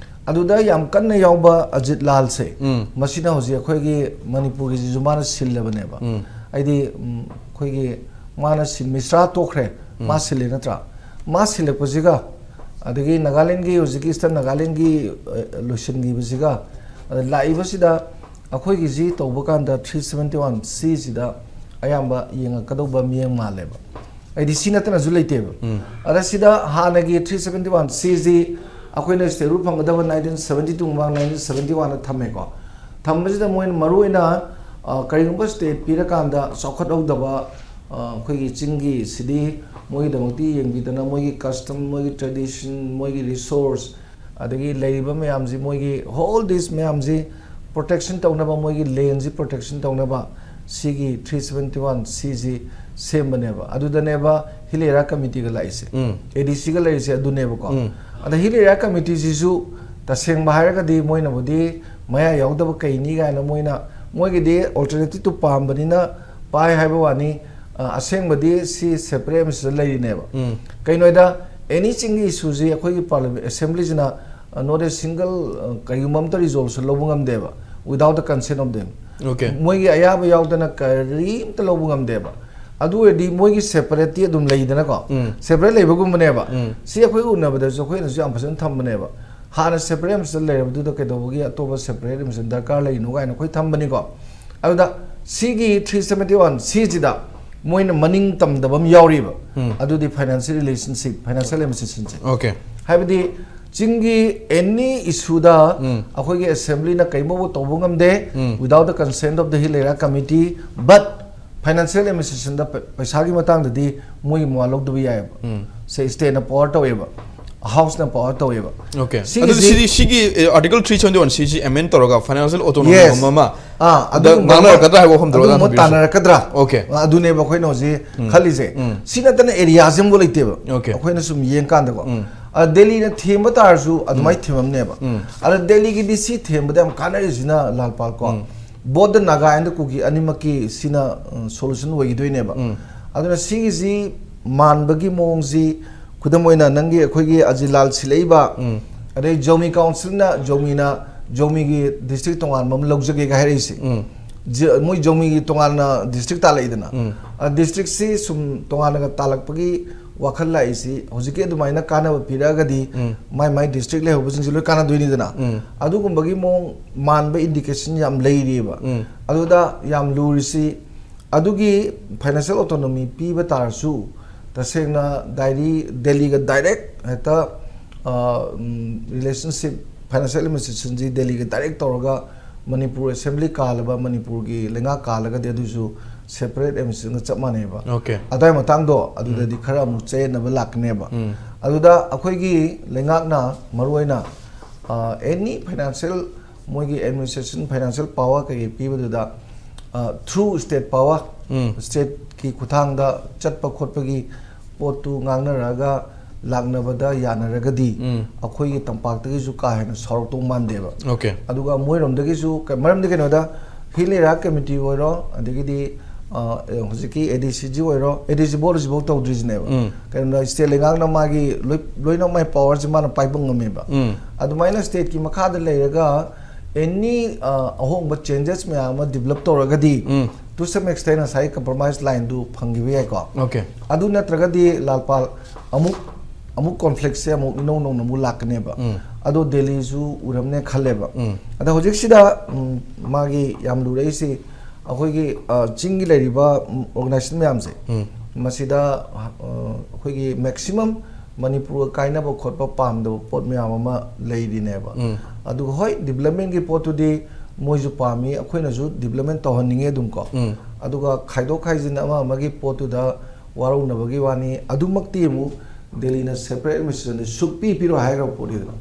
ꯑꯗꯨꯗ ꯌꯥꯝ ꯀꯟꯅ ꯌꯥꯎꯕ ꯑꯖꯤꯠ ꯂꯥꯜꯁꯦ, ꯎꯝ꯫ ꯃꯁꯤꯅ ꯍꯧꯖꯤꯛ ꯑꯩꯈꯣꯏꯒꯤ ꯃꯅꯤꯄꯨꯔꯒꯤꯁꯤꯁꯨ ꯃꯥꯅ ꯁꯤꯜꯂꯕꯅꯦꯕ꯫ ꯎꯝ꯫ ꯍꯥꯏꯗꯤ, ꯎꯝ, ꯑꯩꯈꯣꯏꯒꯤ ꯃꯥꯅ ꯁꯤꯜ-, ꯃꯤꯁ꯭ꯔꯥ ꯇꯣꯛꯈ꯭ꯔꯦ, ꯃꯥ ꯎꯝ꯫ ꯁꯤꯜꯂꯦ ꯅꯠꯇ꯭ꯔꯥ? ꯃꯥ ꯁꯤꯜꯂꯛꯄꯁꯤꯒ, ꯑꯗꯒꯤ ꯅꯥꯒꯥꯂꯦꯟꯒꯤ, ꯍꯧꯖꯤꯛꯀꯤ ꯏꯁꯇꯔꯟ ꯅꯥꯒꯥꯂꯦꯟꯒꯤ, ꯑ, ꯂꯣꯏꯁꯤꯟꯈꯤꯕꯁꯤꯒ, ꯑꯗ ꯂꯥꯛꯏꯕꯁꯤꯗ ꯑꯩꯈꯣꯏꯒꯤꯁꯤ ꯇꯧꯕ ꯀꯥꯟꯗ ꯊ꯭ꯔꯤ ꯁꯕꯦꯟꯇꯤ ꯋꯥꯟ ꯁꯤꯁꯤꯗ ꯑꯌꯥꯝꯕ ꯌꯦꯡꯉꯛꯀꯗꯧꯕ ꯃꯤꯠꯌꯦꯡ ꯃꯥꯜꯂꯦꯕ꯫ ꯑꯩꯗꯤ ꯁꯤ ꯅꯠꯇꯅꯁꯨ ꯂꯩꯇꯦꯕ꯫ ꯎꯝ꯫ ꯑꯗ ꯁꯤꯗ ꯍꯥꯟꯅꯒꯤ ꯊ꯭ꯔꯤ ꯁꯕꯦꯟꯇꯤ ꯋꯥꯟ ꯁꯤꯁꯤ ꯑꯩꯈꯣꯏꯅ ꯁ꯭ꯇꯦꯠ ꯔꯨꯜ ꯐꯪꯒꯗꯕ ꯅꯥꯏꯟꯇꯤꯟ ꯁꯕꯦꯟꯇꯤ ꯇꯨ ꯃꯃꯥꯡ ꯅꯥꯏꯟꯇꯤꯟ ꯁꯕꯦꯟꯇꯤ ꯋꯥꯟꯗ ꯊꯝꯃꯦꯀꯣ꯫ ꯊꯝꯕꯁꯤꯗ ꯃꯣꯏꯅ ꯃꯔꯨꯑꯣꯏꯅ, ꯑ, ꯀꯔꯤꯒꯨꯝꯕ ꯁ꯭ꯇꯦꯠ ꯄꯤꯔꯀꯥꯟꯗ ꯆꯥꯎꯈꯠꯍꯧꯗꯕ, ꯑ, ꯑꯩꯈꯣꯏꯒꯤ ꯆꯤꯡꯒꯤ ꯁꯤꯗꯤ ꯃꯣꯏꯒꯤꯗꯃꯛꯇꯤ ꯌꯦꯡꯕꯤꯗꯅ ꯃꯣꯏꯒꯤ ꯀꯁꯇꯝ, ꯃꯣꯏꯒꯤ ꯇ꯭ꯔꯦꯗꯤꯁꯟ, ꯃꯣꯏꯒꯤ ꯔꯤꯁꯣꯔꯁ, ꯑꯗꯒꯤ ꯂꯩꯔꯤꯕ ꯃꯌꯥꯝꯁꯤ, ꯃꯣꯏꯒꯤ ꯍꯣꯜ ꯗꯤꯁ ꯃꯌꯥꯝꯁꯤ ꯄ꯭ꯔꯣꯇꯦꯛꯁꯟ ꯇꯧꯅꯕ, ꯃꯣꯏꯒꯤ ꯂꯦꯟꯁꯤ ꯄ꯭ꯔꯣꯇꯦꯛꯁꯟ ꯇꯧꯅꯕ ꯁꯤꯒꯤ ꯊ꯭ꯔꯤ ꯁꯕꯦꯟꯇꯤ ꯋꯥꯟ ꯁꯤꯁꯤ ꯁꯦꯝꯕꯅꯦꯕ꯫ ꯑꯗꯨꯗꯅꯦꯕ ꯍꯤꯜ ꯑꯦꯔꯤꯌꯥ ꯀꯃꯤꯇꯤꯒ ꯂꯥꯛꯏꯁꯦ꯫ ꯎꯝ꯫ ꯑꯦ ꯗꯤ ꯁꯤꯒ ꯂꯩꯔꯤꯁꯦ ꯑꯗꯨꯅꯦꯕꯀꯣ꯫ ꯎꯝ꯫ ꯑꯗ ꯍꯤꯜ ꯑꯦꯔꯤꯌꯥ ꯀꯃꯤꯇꯤꯁꯤꯁꯨ ꯇꯁꯦꯡꯕ ꯍꯥꯏꯔꯒꯗꯤ ꯃꯣꯏꯅꯕꯨꯗꯤ ꯃꯌꯥ ꯌꯥꯎꯗꯕ ꯀꯩꯅꯤ ꯀꯥꯏꯅ ꯃꯣꯏꯅ, ꯃꯣꯏꯒꯤꯗꯤ ꯑꯜꯇꯔꯅꯦꯇꯤꯞꯇꯨ ꯄꯥꯝꯕꯅꯤꯅ ꯄꯥꯏ ꯍꯥꯏꯕ ꯋꯥꯅꯤ꯫ ꯑ, ꯑꯁꯦꯡꯕꯗꯤ ꯁꯤ ꯁꯦꯄꯔꯦꯠ ꯑꯃꯁꯤꯗ ꯂꯩꯔꯤꯅꯦꯕ꯫ ꯎꯝ꯫ ꯀꯩꯅꯣꯗ, ꯑꯦꯅꯤ ꯆꯤꯡꯒꯤ ꯏꯁꯨꯁꯤ ꯑꯩꯈꯣꯏꯒꯤ ꯄꯥꯔꯂꯤꯌꯥꯃꯦꯟ ꯑꯦꯁꯦꯝꯕ꯭ꯂꯤꯁꯤꯅ, ꯑ, not a single, ꯑ, ꯀꯔꯤꯒꯨꯝꯕ ꯑꯝꯇ ꯔꯤꯖꯣꯜꯁꯟ ꯂꯧꯕ ꯉꯝꯗꯦꯕ, without the consent of them꯫ Okay. ꯃꯣꯏꯒꯤ ꯑꯌꯥꯕ ꯌꯥꯎꯗꯅ ꯀꯔꯤꯝꯇ ꯂꯧꯕ ꯉꯝꯗꯦꯕ꯫ ꯑꯗꯨ ꯑꯣꯏꯔꯗꯤ ꯃꯣꯏꯒꯤ separate ꯇꯤ ꯑꯗꯨꯝ ꯂꯩꯗꯅꯀꯣ, ꯎꯝ. Separate ꯂꯩꯕꯒꯨꯝꯕꯅꯦꯕ꯫ ꯎꯝ. ꯁꯤ ꯑꯩꯈꯣꯏ ꯎꯅꯕꯗꯁꯨ ꯑꯩꯈꯣꯏꯅꯁꯨ ꯌꯥꯝ ꯐꯖꯅ ꯊꯝꯕꯅꯦꯕ꯫ ꯍꯥꯟꯅ separate administration ꯂꯩꯔꯕꯗꯨꯗ ꯀꯩꯗꯧꯕꯒꯤ ꯑꯇꯣꯞꯄ separate administration ꯗꯔꯀꯥꯔ ꯂꯩꯔꯤꯅꯣ ꯀꯥꯏꯅ ꯑꯩꯈꯣꯏ ꯊꯝꯕꯅꯤꯀꯣ꯫ ꯑꯗꯨꯗ ꯁꯤꯒꯤ three seventy one C ꯁꯤꯗ ꯃꯣꯏꯅ ꯃꯅꯤꯡ ꯇꯝꯗꯕ ꯑꯃ ꯌꯥꯎꯔꯤꯕ꯫ ꯎꯝ. ꯑꯗꯨꯗꯤ financial relationship, financial administration ꯁꯦ꯫ Okay. ꯍꯥꯏꯕꯗꯤ ꯆꯤꯡꯒꯤ any issue ꯗ ꯎꯝ. ꯑꯩꯈꯣꯏꯒꯤ assembly ꯅ ꯀꯩꯃꯧꯕ ꯇꯧꯕ ꯉꯝꯗꯦ, ꯎꯝ. Without the consent of the Hill Area Committee, but financial administration ꯗ ꯄ- ꯄꯩꯁꯥꯒꯤ ꯃꯇꯥꯡꯗꯗꯤ ꯃꯣꯏꯒꯤ ꯃꯋꯥ ꯂꯧꯗꯕ ꯌꯥꯏꯑꯕ꯫ ꯎꯝ. ꯁꯦ state ꯅ power ꯇꯧꯋꯦꯕ, House ꯅ power ꯇꯧꯋꯦꯕ꯫ Okay. ꯁꯤꯒꯤꯁꯤ- ꯑꯗꯨꯗꯤ ꯁꯤꯗꯤ ꯁꯤꯒꯤ ꯑꯥꯔꯇꯤꯀꯜ ꯊ꯭ꯔꯤ ꯁꯚꯦꯟꯇꯤ ꯋꯥꯟ ꯁꯤ ꯁꯤ ꯑꯦꯃꯦꯟ ꯇꯧꯔꯒ financial autonomy Yes. ꯒꯨꯝꯕ ꯑꯃ ꯑꯥ, ꯑꯗ ꯑꯗꯨꯒꯨꯝꯕ ꯉꯥꯡꯅꯔꯛꯀꯗ꯭ꯔꯥ ꯍꯥꯏꯕ ꯋꯥꯐꯝꯗꯨꯔꯣ ꯑꯗꯨꯒꯨꯝꯕ ꯅꯍꯥꯟ ꯊꯝꯕꯤꯔꯤꯁꯦ? ꯇꯥꯟꯅꯔꯛꯀꯗ꯭ꯔꯥ? Okay. ꯑꯥ, ꯑꯗꯨꯅꯦꯕ ꯑꯩꯈꯣꯏꯅ ꯍꯧꯖꯤꯛ ꯎꯝ. ꯈꯜꯂꯤꯁꯦ꯫ ꯎꯝ. ꯁꯤ ꯅꯠꯇꯅ area ꯁꯦ ꯑꯃꯐꯥꯎ ꯂꯩꯇꯦꯕ꯫ Okay. ꯑꯩꯈꯣꯏꯅ ꯁꯨꯝ ꯌꯦꯡꯀꯥꯟꯗꯀꯣ꯫ ꯎꯝ. ꯑ, ꯗꯦꯜꯂꯤꯅ ꯊꯦꯝꯕ ꯇꯥꯔꯁꯨ ꯑꯗꯨꯃꯥꯏꯅ ꯊꯦꯝꯃꯝꯅꯦꯕ꯫ ꯎꯝ. ꯑꯗ ꯗꯦꯜꯂꯤꯒꯤꯗꯤ ꯁꯤ ꯊꯦꯝꯕꯗ ꯌꯥꯝ ꯀꯥꯟꯅꯔꯤꯁꯤꯅ ꯂꯥꯜꯄꯥꯜ ꯀꯣ꯫ ꯎꯝ. Both the Naga and the Kuki ꯑꯅꯤꯃꯛꯀꯤ ꯁꯤꯅ, ꯎꯝ, solution ꯑꯣꯏꯈꯤꯗꯣꯏꯅꯦꯕ꯫ ꯎꯝ. ꯑꯗꯨꯅ ꯁꯤꯒꯤꯁꯤ ꯃꯥꯟꯕꯒꯤ ꯃꯑꯣꯡꯁꯤ, ꯈꯨꯗꯝ ꯑꯣꯏꯅ ꯅꯪꯒꯤ ꯑꯩꯈꯣꯏꯒꯤ ꯑꯖꯤꯂꯥꯜ ꯁꯤꯜꯂꯛꯏꯕ, ꯎꯝ. ꯑꯗꯩ ꯖꯧꯃꯤ council ꯅ ꯖꯧꯃꯤꯅ ꯖꯧꯃꯤꯒꯤ district ꯇꯣꯉꯥꯟꯕ ꯑꯃ ꯂꯧꯖꯒꯦꯒ ꯍꯥꯏꯔꯛꯏꯁꯦ꯫ ꯎꯝ. ꯖ- ꯃꯣꯏ ꯖꯧꯃꯤꯒꯤ ꯇꯣꯉꯥꯟꯅ district ꯇꯥꯜꯂꯛꯏꯗꯅ꯫ ꯎꯝ. ꯑ, district ꯁꯤ ꯁꯨꯝ ꯇꯣꯉꯥꯟꯅꯒ ꯇꯥꯜꯂꯛꯄꯒꯤ ꯋꯥꯈꯜ ꯂꯥꯛꯏꯁꯤ ꯍꯧꯖꯤꯛꯀꯤ ꯑꯗꯨꯃꯥꯏꯅ ꯀꯥꯟꯅꯕ ꯄꯤꯔꯛꯑꯒꯗꯤ ꯎꯝ. ꯃꯥꯏ ꯃꯥꯏ district ꯂꯩꯍꯧꯕꯁꯤꯡꯁꯦ ꯂꯣꯏ ꯀꯥꯟꯅꯗꯣꯏꯅꯤꯗꯅ꯫ ꯎꯝ. ꯑꯗꯨꯒꯨꯝꯕꯒꯤ ꯃꯑꯣꯡ ꯃꯥꯟꯕ indication ꯌꯥꯝ ꯂꯩꯔꯤꯑꯕ꯫ ꯎꯝ. ꯑꯗꯨꯗ ꯌꯥꯝ ꯂꯨꯔꯤꯁꯤ ꯑꯗꯨꯒꯤ financial autonomy ꯄꯤꯕ ꯇꯥꯔꯁꯨ ꯇꯁꯦꯡꯅ ꯗꯥꯏꯔꯤ ꯗꯦꯜꯂꯤꯒ direct ꯍꯦꯛꯇ, ꯑ, ꯎꯝ, relationship, financial administration ꯁꯤ ꯗꯦꯜꯂꯤꯒ direct ꯇꯧꯔꯒ ꯃꯅꯤꯄꯨꯔ assembly ꯀꯥꯜꯂꯕ, ꯃꯅꯤꯄꯨꯔꯒꯤ ꯂꯩꯉꯥꯛ ꯀꯥꯜꯂꯒꯗꯤ ꯑꯗꯨꯁꯨ separate administration ꯒ ꯆꯞ ꯃꯥꯟꯅꯩꯕ꯫ Okay. ꯑꯗꯨꯋꯥꯏ ꯃꯇꯥꯡꯗꯣ ꯑꯗꯨꯗꯗꯤ ꯈꯔ ꯑꯃꯨꯛ ꯆꯌꯦꯠꯅꯕ ꯂꯥꯛꯀꯅꯦꯕ꯫ ꯎꯝ. ꯑꯗꯨꯗ ꯑꯩꯈꯣꯏꯒꯤ ꯂꯩꯉꯥꯛꯅ ꯃꯔꯨꯑꯣꯏꯅ, ꯑ, any financial, ꯃꯣꯏꯒꯤ administration financial power ꯀꯩꯀꯩ ꯄꯤꯕꯗꯨꯗ, ꯑ, through state power, ꯎꯝ. state ꯀꯤ ꯈꯨꯠꯊꯥꯡꯗ ꯆꯠꯄ ꯈꯣꯠꯄꯒꯤ ꯄꯣꯠꯇꯨ ꯉꯥꯡꯅꯔꯒ ꯂꯥꯛꯅꯕꯗ ꯌꯥꯅꯔꯒꯗꯤ ꯎꯝ. ꯑꯩꯈꯣꯏꯒꯤ ꯇꯝꯄꯥꯛꯇꯒꯤꯁꯨ ꯀꯥ ꯍꯦꯟꯅ ꯁꯥꯎꯔꯛꯇꯧ ꯃꯥꯟꯗꯦꯕ꯫ Okay. ꯑꯗꯨꯒ ꯃꯣꯏꯔꯣꯝꯗꯒꯤꯁꯨ ꯀ-, ꯃꯔꯝꯗꯤ ꯀꯩꯅꯣꯗ Hill Area Committee ꯑꯣꯏꯔꯣ, ꯑꯗꯒꯤꯗꯤ, ꯑ, ꯍꯧꯖꯤꯛꯀꯤ A D C G ꯑꯣꯏꯔꯣ, A D C board ꯍꯧꯖꯤꯛꯐꯥꯎ ꯇꯧꯗ꯭ꯔꯤꯁꯤꯅꯦꯕ꯫ ꯎꯝ. ꯀꯩꯅꯣꯗ state ꯂꯩꯉꯥꯛꯅ ꯃꯥꯒꯤ ꯂꯣꯏ-, ꯂꯣꯏꯅꯃꯛ ꯃꯥꯏ power ꯁꯦ ꯃꯥꯅ ꯄꯥꯏꯕ ꯉꯝꯃꯦꯕ꯫ ꯎꯝ. ꯑꯗꯨꯃꯥꯏꯅ state ꯀꯤ ꯃꯈꯥꯗ ꯂꯩꯔꯒ ꯑꯦꯅꯤ ꯑꯍꯣꯡꯕ ꯆꯦꯟꯖꯦꯁ ꯃꯌꯥꯝ ꯑꯃ ꯗꯤꯕꯂꯞ ꯇꯧꯔꯒꯗꯤ, ꯎꯝ. ꯇꯨ ꯁꯝ ꯑꯦꯛꯁꯇꯦꯟ ꯉꯁꯥꯏ ꯀꯝꯄ꯭ꯔꯣꯃꯥꯏꯁ ꯂꯥꯏꯟꯗꯨ ꯐꯪꯈꯤꯕ ꯌꯥꯏꯀꯣ꯫ ꯑꯣꯀꯦ. ꯑꯗꯨ ꯅꯠꯇ꯭ꯔꯒꯗꯤ ꯂꯥꯜꯄꯥꯜ, ꯑꯃꯨꯛ ꯑꯃꯨꯛ ꯀꯣꯟꯐ꯭ꯂꯤꯛꯁꯦ ꯑꯃꯨꯛ ꯏꯅꯧ ꯅꯧꯅ ꯑꯃꯨꯛ ꯂꯥꯛꯀꯅꯦꯕ꯫ ꯎꯝ. ꯑꯗꯣ ꯗꯦꯜꯂꯤꯁꯨ ꯎꯔꯝꯅꯦ ꯈꯜꯂꯦꯕ꯫ ꯎꯝ. ꯑꯗꯣ ꯍꯧꯖꯤꯛꯁꯤꯗ ꯎꯝ, ꯃꯥꯒꯤ ꯌꯥꯝ ꯂꯨꯔꯛꯏꯁꯤ ꯑꯩꯈꯣꯏꯒꯤ ꯑ, ꯆꯤꯡꯒꯤ ꯂꯩꯔꯤꯕ ꯑꯣꯔꯒꯅꯥꯏꯖꯦꯁꯟ ꯃꯌꯥꯝꯁꯦ, ꯎꯝ. ꯃꯁꯤꯗ ꯑ, ꯑꯩꯈꯣꯏꯒꯤ ꯃꯦꯛꯁꯤꯃꯝ ꯃꯅꯤꯄꯨꯔꯒ ꯀꯥꯏꯅꯕ ꯈꯣꯠꯄ ꯄꯥꯝꯗꯕ ꯄꯣꯠ ꯃꯌꯥꯝ ꯑꯃ ꯂꯩꯔꯤꯅꯦꯕ꯫ ꯎꯝ. ꯑꯗꯨꯒ ꯍꯣꯏ, ꯗꯤꯕꯂꯞꯃꯦꯟꯒꯤ ꯄꯣꯠꯇꯨꯗꯤ ꯃꯣꯏꯁꯨ ꯄꯥꯝꯃꯤ, ꯑꯩꯈꯣꯏꯅꯁꯨ ꯗꯤꯕꯂꯞꯃꯦꯟ ꯇꯧꯍꯟꯅꯤꯡꯉꯤ ꯑꯗꯨꯝ ꯀꯣ꯫ ꯎꯝ. ꯑꯗꯨꯒ ꯈꯥꯏꯗꯣꯛ ꯈꯥꯏꯖꯤꯟ ꯑꯃ ꯑꯃꯒꯤ ꯄꯣꯠꯇꯨꯗ ꯋꯥꯔꯧꯅꯕꯒꯤ ꯋꯥꯅꯤ꯫ ꯑꯗꯨꯃꯛꯇꯤ ꯑꯃꯨꯛ ꯗꯦꯜꯂꯤꯅ ꯁꯦꯄꯔꯦꯠ ꯑꯦꯗꯃꯤꯅꯤꯁꯇ꯭ꯔꯦꯁꯟꯗꯤ ꯁꯨꯛꯄꯤ ꯄꯤꯔꯣꯏ ꯍꯥꯏꯈ꯭ꯔꯕ ꯄꯣꯠꯅꯤꯗꯅ꯫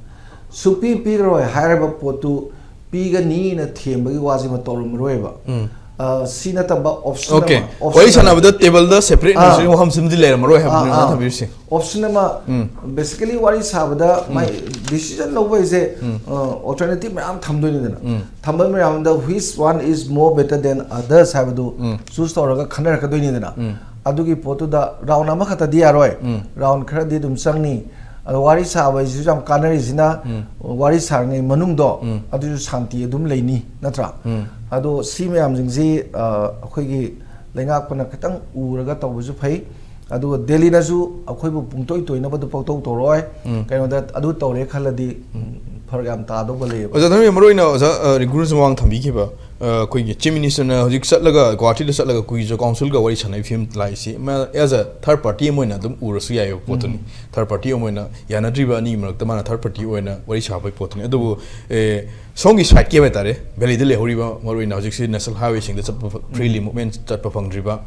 ꯁꯨꯛꯄꯤ ꯄꯤꯔꯣꯏ ꯍꯥꯏꯔꯕ ꯄꯣꯠꯇꯨ ꯄꯤꯒꯅꯤꯅ ꯊꯦꯝꯕꯒꯤ ꯋꯥꯁꯤꯃ ꯇꯧꯔꯝꯃꯔꯣꯏꯕ꯫ ꯎꯝ. ꯑ, ꯁꯤ ꯅꯠꯇꯕ ꯑꯣꯞꯁꯟ ꯑꯣꯀꯦ. ꯑꯃ, ꯑꯣꯞꯁꯟ ꯋꯥꯔꯤ ꯑꯃ꯫ ꯁꯥꯟꯅꯕꯗ ꯇꯦꯕꯜꯗ ꯁꯦꯄꯔꯦꯠ ꯑꯥ. ꯑꯦꯗꯃꯤꯅꯤꯁꯇ꯭ꯔꯦꯁꯟ ꯋꯥꯐꯝꯁꯤꯃꯗꯤ ꯂꯩꯔꯝꯃꯔꯣꯏ ꯍꯥꯏꯕꯗꯨꯅꯤ ꯑꯥ, ꯃꯥꯅ ꯑꯥ. ꯊꯝꯕꯤꯔꯤꯁꯦ. ꯑꯣꯞꯁꯟ ꯑꯃ, ꯎꯝ. ꯕꯦꯁꯤꯀꯦꯂꯤ ꯋꯥꯔꯤ ꯁꯥꯕꯗ ꯃꯥꯏ ꯗꯤꯁꯤꯖꯟ ꯂꯧꯕ ꯍꯥꯏꯁꯦ, ꯎꯝ. ꯑ, ꯑꯣꯜꯇꯔꯅꯦꯇꯤꯚ ꯃꯌꯥꯝ ꯊꯝꯗꯣꯏꯅꯤꯗꯅ꯫ ꯎꯝ. ꯊꯝꯕ ꯃꯌꯥꯝꯗ which one is more better than others ꯍꯥꯏꯕꯗꯨ ꯎꯝ. ꯆꯨꯁ ꯇꯧꯔꯒ ꯈꯟꯅꯔꯛꯀꯗꯣꯏꯅꯤꯗꯅ꯫ ꯎꯝ. ꯑꯗꯨꯒꯤ ꯄꯣꯠꯇꯨꯗ ꯔꯥꯎꯟ ꯑꯃꯈꯛꯇꯗꯤ ꯌꯥꯔꯣꯏ, ꯎꯝ. ꯔꯥꯎꯟ ꯈꯔꯗꯤ ꯑꯗꯨꯝ ꯆꯪꯅꯤ꯫ ꯑꯗꯣ ꯋꯥꯔꯤ ꯁꯥꯕ ꯍꯥꯏꯁꯤꯁꯨ ꯌꯥꯝ ꯀꯥꯟꯅꯔꯤꯁꯤꯅ, ꯎꯝ. ꯋꯥꯔꯤ ꯁꯥꯔꯤꯉꯩ ꯃꯅꯨꯡꯗꯣ ꯎꯝ. ꯑꯗꯨꯁꯨ ꯁꯥꯟꯇꯤ ꯑꯗꯨꯝ ꯂꯩꯅꯤ, ꯅꯠꯇ꯭ꯔꯥ? ꯎꯝ. ꯑꯗꯣ ꯁꯤ ꯃꯌꯥꯝꯁꯤꯡꯁꯤ, ꯑ, ꯑꯩꯈꯣꯏꯒꯤ ꯂꯩꯉꯥꯛꯄꯅ ꯈꯤꯇꯪ ꯎꯔꯒ ꯇꯧꯕꯁꯨ ꯐꯩ꯫ ꯑꯗꯨꯒ ꯗꯦꯜꯂꯤꯅꯁꯨ ꯑꯩꯈꯣꯏꯕꯨ ꯄꯨꯡꯇꯣꯏ ꯇꯣꯏꯅꯕꯗꯨ ꯄꯪꯇꯧ ꯇꯧꯔꯣꯏ꯫ ꯎꯝ. ꯀꯩꯅꯣꯗ ꯑꯗꯨ ꯇꯧꯔꯦ ꯈꯜꯂꯗꯤ, ꯎꯝ, ꯐꯔꯛ ꯌꯥꯝ ꯇꯥꯗꯧꯕ ꯂꯩꯌꯦꯕ꯫ ꯑꯣꯖꯥ ꯊꯟꯕꯤ, ꯃꯔꯨ ꯑꯣꯏꯅ ꯑꯣꯖꯥ, ꯑ, ꯔꯤꯡꯀꯨꯅꯁꯨ ꯃꯃꯥꯡ ꯊꯝꯕꯤꯈꯤꯕ, ꯑ, ꯑꯩꯈꯣꯏꯒꯤ ꯆꯤꯐ ꯃꯤꯅꯤꯁꯇꯔꯅ ꯍꯧꯖꯤꯛ ꯆꯠꯂꯒ, ꯒꯨꯋꯥꯍꯥꯇꯤꯗ ꯆꯠꯂꯒ ꯀꯨꯀꯤꯖ ꯀꯥꯎꯟꯁꯤꯜꯒ ꯋꯥꯔꯤ ꯁꯥꯟꯅꯕꯒꯤ ꯐꯤꯕꯝ ꯂꯥꯛꯏꯁꯤ, ꯃꯥ, as a third party ꯑꯃ ꯑꯣꯏꯅ ꯑꯗꯨꯝ ꯎꯔꯁꯨ ꯌꯥꯏꯑꯕ ꯄꯣꯠꯇꯨꯅꯤ꯫ ꯎꯝ. Third party ꯑꯃ ꯑꯣꯏꯅ ꯌꯥꯅꯗ꯭ꯔꯤꯕ ꯑꯅꯤꯒꯤ ꯃꯔꯛꯇ ꯃꯥꯅ third party ꯑꯣꯏꯅ ꯋꯥꯔꯤ ꯁꯥꯕꯒꯤ ꯄꯣꯠꯇꯨꯅꯤ꯫ ꯑꯗꯨꯕꯨ, ꯑꯦ, ꯁꯣꯝꯒꯤ ꯁꯥꯏꯠꯀꯤ ꯍꯥꯏꯇꯥꯔꯦ, ꯚꯦꯂꯤꯗ ꯂꯩꯍꯧꯔꯤꯕ, ꯃꯔꯨ ꯑꯣꯏꯅ ꯍꯧꯖꯤꯛꯁꯤ ꯅꯦꯁꯅꯦꯜ ꯍꯥꯏꯋꯦꯁꯤꯡꯗ ꯆꯠꯄ ꯐ-, ꯐ꯭ꯔꯤꯂꯤ ꯃꯨꯚꯃꯦꯟ ꯆꯠꯄ ꯐꯪꯗ꯭ꯔꯤꯕ,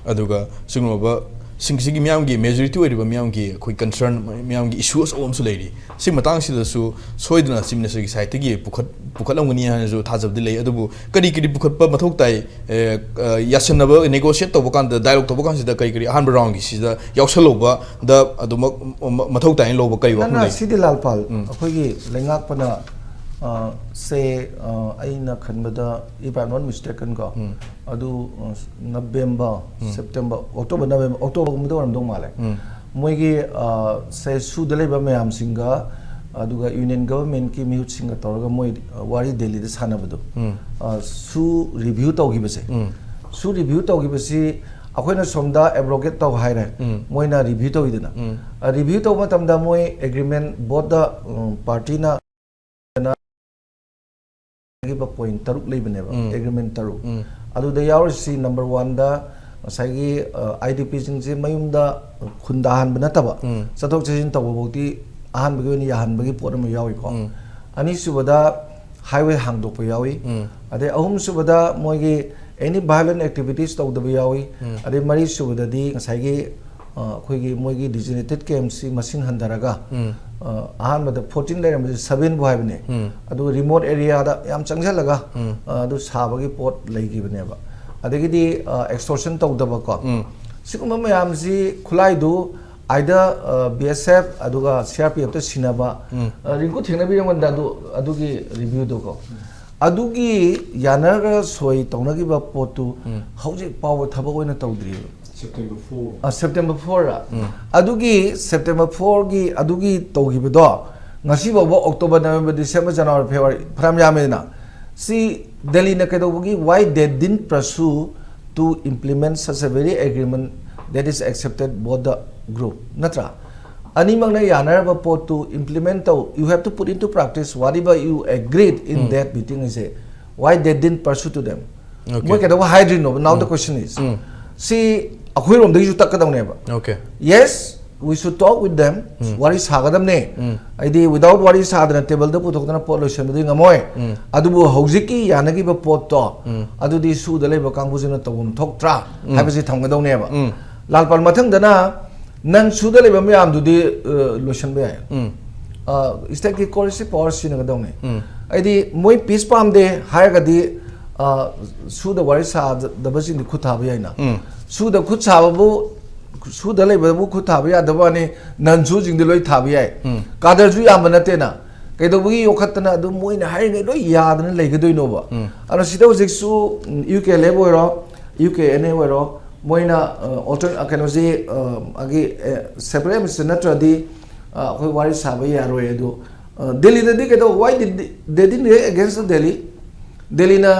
ꯑꯗꯨꯒ ꯁꯤꯒꯨꯝꯂꯕ ꯁꯤꯡꯁꯤꯒꯤ ꯃꯤꯌꯥꯝꯒꯤ, ꯃꯦꯖꯣꯔꯤꯇꯤ ꯑꯣꯏꯔꯤꯕ ꯃꯤꯌꯥꯝꯒꯤ ꯑꯩꯈꯣꯏ ꯀꯟꯁꯔꯟ, ꯃꯤꯌꯥꯝꯒꯤ ꯏꯁꯨ ꯑꯆꯧꯕ ꯑꯃꯁꯨ ꯂꯩꯔꯤ꯫ ꯁꯤ ꯃꯇꯥꯡꯁꯤꯗꯁꯨ ꯁꯣꯏꯗꯅ ꯆꯤꯐ ꯃꯤꯅꯤꯁꯇꯔꯒꯤ ꯁꯥꯏꯠꯇꯒꯤ ꯄꯨꯈꯠ-, ꯄꯨꯈꯠꯂꯝꯒꯅꯤ ꯍꯥꯏꯅꯁꯨ ꯊꯥꯖꯕꯗꯤ ꯂꯩ꯫ ꯑꯗꯨꯕꯨ ꯀꯔꯤ ꯀꯔꯤ ꯄꯨꯈꯠꯄ ꯃꯊꯧ ꯇꯥꯏ? ꯑꯦ, ꯑ, ꯌꯥꯁꯟꯅꯕ, ꯅꯦꯒꯣꯁꯤꯌꯦꯠ ꯇꯧꯕ ꯀꯥꯟꯗ, ꯗꯥꯏꯂꯣꯛ ꯇꯧꯕ ꯀꯥꯟꯁꯤꯗ ꯀꯔꯤ ꯀꯔꯤ ꯑꯍꯥꯟꯕ ꯔꯥꯎꯟꯒꯤꯁꯤꯗ ꯌꯥꯎꯁꯜꯍꯧꯕꯗ ꯑꯗꯨꯃꯛ ꯃ-, ꯃꯊꯧ ꯇꯥꯏꯅ ꯂꯧꯕ ꯀꯔꯤ ꯋꯥꯐꯝ ꯅꯪꯅ ꯂꯩ? ꯁꯤꯗꯤ ꯂꯥꯜꯄꯥꯜ, ꯎꯝ. ꯑꯩꯈꯣꯏꯒꯤ ꯂꯩꯉꯥꯛꯄꯅ, ꯑ, ꯁꯦ, ꯑ, ꯑꯩꯅ ꯈꯟꯕꯗ, if I'm not mistaken ꯀꯣ, ꯎꯝ. ꯑꯗꯨ, ꯑ, ꯅꯕꯦꯝꯕꯔ, ꯎꯝ. ꯁꯦꯞꯇꯦꯝꯕꯔ, ꯑꯣꯛꯇꯣꯕꯔ, ꯅꯕꯦꯝꯕꯔ, ꯑꯣꯛꯇꯣꯕꯔꯒꯨꯝꯕꯗ ꯑꯣꯏꯔꯝꯗꯧ ꯃꯥꯜꯂꯦ꯫ ꯎꯝ. ꯃꯣꯏꯒꯤ, ꯑ, ꯁꯦ ꯁꯨꯗ ꯂꯩꯕ ꯃꯌꯥꯝꯁꯤꯡꯒ ꯑꯗꯨꯒ ꯌꯨꯅꯤꯌꯟ ꯒꯚꯔꯟꯃꯦꯟꯠꯀꯤ ꯃꯤꯍꯨꯠꯁꯤꯡꯒ ꯇꯧꯔꯒ ꯃꯣꯏ ꯋꯥꯔꯤ ꯗꯦꯜꯂꯤꯗ ꯁꯥꯟꯅꯕꯗꯣ, ꯎꯝ꯫ ꯑ, ꯁꯨ ꯔꯤꯚ꯭ꯌꯨ ꯇꯧꯈꯤꯕꯁꯦ, ꯎꯝ꯫ ꯁꯨ ꯔꯤꯚ꯭ꯌꯨ ꯇꯧꯈꯤꯕꯁꯤ ꯑꯩꯈꯣꯏꯅ ꯁꯣꯝꯗ ꯑꯦꯕ꯭ꯔꯣꯒꯦꯠ ꯇꯧ ꯍꯥꯏꯔꯦ, ꯎꯝ꯫ ꯃꯣꯏꯅ ꯔꯤꯚ꯭ꯌꯨ ꯇꯧꯋꯤꯗꯅ꯫ ꯎꯝ꯫ ꯑ, ꯔꯤꯚ꯭ꯌꯨ ꯇꯧꯕ ꯃꯇꯝꯗ ꯃꯣꯏ ꯑꯦꯒ꯭ꯔꯤꯃꯦꯟ ꯕꯣꯠꯇ, ꯎꯝ, ꯄꯥꯔꯇꯤꯅ ꯄꯣꯏꯟꯠ ꯇꯔꯨꯛ ꯂꯩꯕꯅꯦꯕ, ꯎꯝ꯫ ꯑꯦꯒ꯭ꯔꯤꯃꯦꯟ ꯇꯔꯨꯛ꯫ ꯎꯝ꯫ ꯑꯗꯨꯗ ꯌꯥꯎꯔꯤꯁꯤ, ꯅꯝꯕꯔ ꯋꯥꯟꯗ ꯉꯁꯥꯏꯒꯤ, ꯑ, ꯑꯥꯏ ꯗꯤ ꯄꯤꯁꯤꯡꯁꯦ ꯃꯌꯨꯝꯗ ꯈꯨꯟꯗꯥꯍꯟꯕ ꯅꯠꯇꯕ, ꯎꯝ꯫ ꯆꯠꯊꯣꯛ ꯆꯠꯁꯤꯟ ꯇꯧꯕꯐꯥꯎꯗꯤ ꯑꯍꯥꯟꯕꯒꯤ ꯑꯣꯏꯅ ꯌꯥꯍꯟꯕꯒꯤ ꯄꯣꯠ ꯑꯃ ꯌꯥꯎꯏꯀꯣ꯫ ꯎꯝ꯫ ꯑꯅꯤꯁꯨꯕꯗ ꯍꯥꯏꯋꯦ ꯍꯥꯡꯗꯣꯛꯄ ꯌꯥꯎꯏ꯫ ꯎꯝ꯫ ꯑꯗꯩ ꯑꯍꯨꯝꯁꯨꯕꯗ ꯃꯣꯏꯒꯤ ꯑꯦꯅꯤ ꯚꯥꯏꯑꯣꯂꯦꯟ ꯑꯦꯛꯇꯤꯚꯤꯇꯤꯁ ꯇꯧꯗꯕ ꯌꯥꯎꯏ꯫ ꯎꯝ꯫ ꯑꯗꯩ ꯃꯔꯤꯁꯨꯕꯗꯗꯤ ꯉꯁꯥꯏꯒꯤ, ꯑ, ꯑꯩꯈꯣꯏꯒꯤ ꯃꯣꯏꯒꯤ ꯗꯤꯖꯤꯅꯦꯇꯦꯠ ꯀꯦꯝꯞꯁꯤ ꯃꯁꯤꯡ ꯍꯟꯊꯔꯒ, ꯎꯝ꯫ ꯑ, ꯑꯍꯥꯟꯕꯗ ꯐꯣꯔꯇꯤꯟ ꯂꯩꯔꯝꯕꯁꯦ ꯁꯚꯦꯟꯕꯨ ꯍꯥꯏꯕꯅꯦ꯫ ꯎꯝ꯫ ꯑꯗꯨꯒ ꯔꯤꯃꯣꯠ ꯑꯦꯔꯤꯌꯥꯗ ꯌꯥꯝ ꯆꯪꯁꯤꯜꯂꯒ, ꯎꯝ꯫ ꯑ, ꯑꯗꯨ ꯁꯥꯕꯒꯤ ꯄꯣꯠ ꯂꯩꯈꯤꯕꯅꯦꯕ꯫ ꯑꯗꯒꯤꯗꯤ, ꯑ, ꯑꯦꯛꯁꯇꯣꯔꯁꯟ ꯇꯧꯗꯕꯀꯣ꯫ ꯎꯝ꯫ ꯁꯤꯒꯨꯝꯕ ꯃꯌꯥꯝꯁꯤ ꯈꯨꯠꯂꯥꯏꯗꯨ either, ꯑ, ꯕꯤ ꯑꯦꯁ ꯑꯦꯐ ꯑꯗꯨꯒ ꯁꯤ ꯑꯥꯔ ꯄꯤ ꯑꯦꯐꯇ ꯁꯤꯟꯅꯕ, ꯎꯝ꯫ ꯑ, ꯔꯤꯡꯀꯨ ꯊꯦꯡꯅꯕꯤꯔꯝꯒꯅꯤꯗ ꯑꯗꯨ, ꯑꯗꯨꯒꯤ ꯔꯤꯚ꯭ꯌꯨꯗꯨꯀꯣ꯫ ꯑꯗꯨꯒꯤ ꯌꯥꯅꯔꯒ ꯁꯣꯏ ꯇꯧꯅꯈꯤꯕ ꯄꯣꯠꯇꯨ ꯎꯝ꯫ ꯍꯧꯖꯤꯛ ꯐꯥꯎꯕ ꯊꯕꯛ ꯑꯣꯏꯅ ꯇꯧꯗ꯭ꯔꯤꯕ꯫ September four꯫ ꯑ, September four ꯔ? ꯎꯝ꯫ ꯑꯗꯨꯒꯤ September four ꯒꯤ ꯑꯗꯨꯒꯤ ꯇꯧꯈꯤꯕꯗꯣ ꯉꯁꯤ ꯐꯥꯎꯕ October, November, December, January, February ꯐꯅꯌꯥꯝ ꯌꯥꯝꯃꯦꯗꯅ꯫ ꯁꯤ ꯗꯦꯜꯂꯤꯅ ꯀꯩꯗꯧꯕꯒꯤ, why they didn't pursue to implement such a very agreement that is accepted both the group, ꯅꯠꯇ꯭ꯔꯥ? ꯑꯅꯤꯃꯛꯅ ꯌꯥꯅꯔꯕ ꯄꯣꯠꯇꯨ implement ꯇꯧ, you have to put into practice whatever you agreed in um. That meeting ꯍꯥꯏꯁꯦ, why they didn't pursue to them? Okay. ꯃꯣꯏ ꯀꯩꯗꯧꯕ ꯍꯥꯏꯗ꯭ꯔꯤꯅꯣꯕ? Now the um. Question is, ꯎꯝ꯫ ꯁꯤ ꯑꯩꯈꯣꯏꯔꯣꯝꯗꯒꯤꯁꯨ ꯇꯛꯀꯗꯧꯅꯦꯕ꯫ Okay. Yes, we should talk with them. ꯎꯝ꯫ ꯋꯥꯔꯤ ꯁꯥꯒꯗꯕꯅꯦ꯫ ꯎꯝ꯫ ꯍꯥꯏꯗꯤ without ꯋꯥꯔꯤ ꯁꯥꯗꯅ ꯇꯦꯕꯜꯗ ꯄꯨꯊꯣꯛꯇꯅ ꯄꯣꯠ ꯂꯣꯏꯁꯟꯕꯗꯤ ꯉꯝꯃꯣꯏ꯫ ꯎꯝ꯫ ꯑꯗꯨꯕꯨ ꯍꯧꯖꯤꯛꯀꯤ ꯌꯥꯅꯈꯤꯕ ꯄꯣꯠꯇꯣ ꯎꯝ꯫ ꯑꯗꯨꯗꯤ ꯁꯨꯗ ꯂꯩꯕ ꯀꯥꯡꯕꯨꯁꯤꯅ ꯇꯧꯐꯝ ꯊꯣꯛꯇ꯭ꯔꯥ ꯎꯝ꯫ ꯍꯥꯏꯕꯁꯤ ꯊꯝꯒꯗꯧꯅꯦꯕ꯫ ꯎꯝ꯫ ꯂꯥꯜꯄꯥꯜ, ꯃꯊꯪꯗꯅ ꯅꯟ ꯁꯨꯗ ꯂꯩꯕ ꯃꯌꯥꯝꯗꯨꯗꯤ, ꯑ, ꯂꯣꯏꯁꯟꯕ ꯌꯥꯏ꯫ ꯎꯝ꯫ ꯑ, ꯁ꯭ꯇꯦꯠꯀꯤ ꯀꯣꯔꯠꯁꯤ ꯄꯋꯥꯔ ꯁꯤꯖꯤꯟꯅꯒꯗꯧꯅꯦ꯫ ꯎꯝ꯫ ꯍꯥꯏꯗꯤ ꯃꯣꯏ ꯄꯤꯁ ꯄꯥꯝꯗꯦ ꯍꯥꯏꯔꯒꯗꯤ, ꯑ, ꯁꯨꯗ ꯋꯥꯔꯤ ꯁꯥꯗꯕꯁꯤꯡꯗꯤ ꯈꯨꯠ ꯊꯥꯕ ꯌꯥꯏꯅ꯫ ꯎꯝ꯫ ꯁꯨꯗ ꯈꯨꯠ ꯁꯥꯕꯕꯨ, ꯁꯨꯗ ꯂꯩꯕꯕꯨ ꯈꯨꯠ ꯊꯥꯕ ꯌꯥꯗꯕ ꯋꯥꯅꯤ, ꯅꯟ ꯁꯨꯁꯤꯡꯗꯤ ꯂꯣꯏ ꯊꯥꯕ ꯌꯥꯏ꯫ ꯎꯝ꯫ ꯀꯥꯗꯔꯁꯨ ꯌꯥꯝꯕ ꯅꯠꯇꯦꯅ꯫ ꯀꯩꯗꯧꯕꯒꯤ ꯌꯣꯛꯈꯠꯇꯅ ꯑꯗꯨꯝ ꯃꯣꯏꯅ ꯍꯥꯏꯔꯤꯉꯩ ꯂꯣꯏ ꯌꯥꯗꯅ ꯂꯩꯒꯗꯣꯏꯅꯣꯕ? ꯎꯝ꯫ ꯑꯗꯣ ꯁꯤꯗ ꯍꯧꯖꯤꯛꯁꯨ, ꯎꯝ, ꯌꯨ ꯀꯦ ꯑꯦꯜ ꯑꯦꯐ ꯑꯣꯏꯔꯣ, ꯌꯨ ꯀꯦ ꯑꯦꯟ ꯑꯦ ꯑꯣꯏꯔꯣ, ꯃꯣꯏꯅ, ꯑ, altern-, ꯑ, ꯀꯩꯅꯣꯁꯤ, ꯑ, ꯑꯒꯤ, ꯑ, separate administration ꯅꯠꯇ꯭ꯔꯗꯤ, ꯑꯩꯈꯣꯏ ꯋꯥꯔꯤ ꯁꯥꯕ ꯌꯥꯔꯣꯏ ꯑꯗꯨ꯫ ꯑ, ꯗꯦꯜꯂꯤꯗꯗꯤ ꯀꯩꯗꯧ, why did they didn't react against the Delhi? ꯗꯦꯜꯂꯤꯅ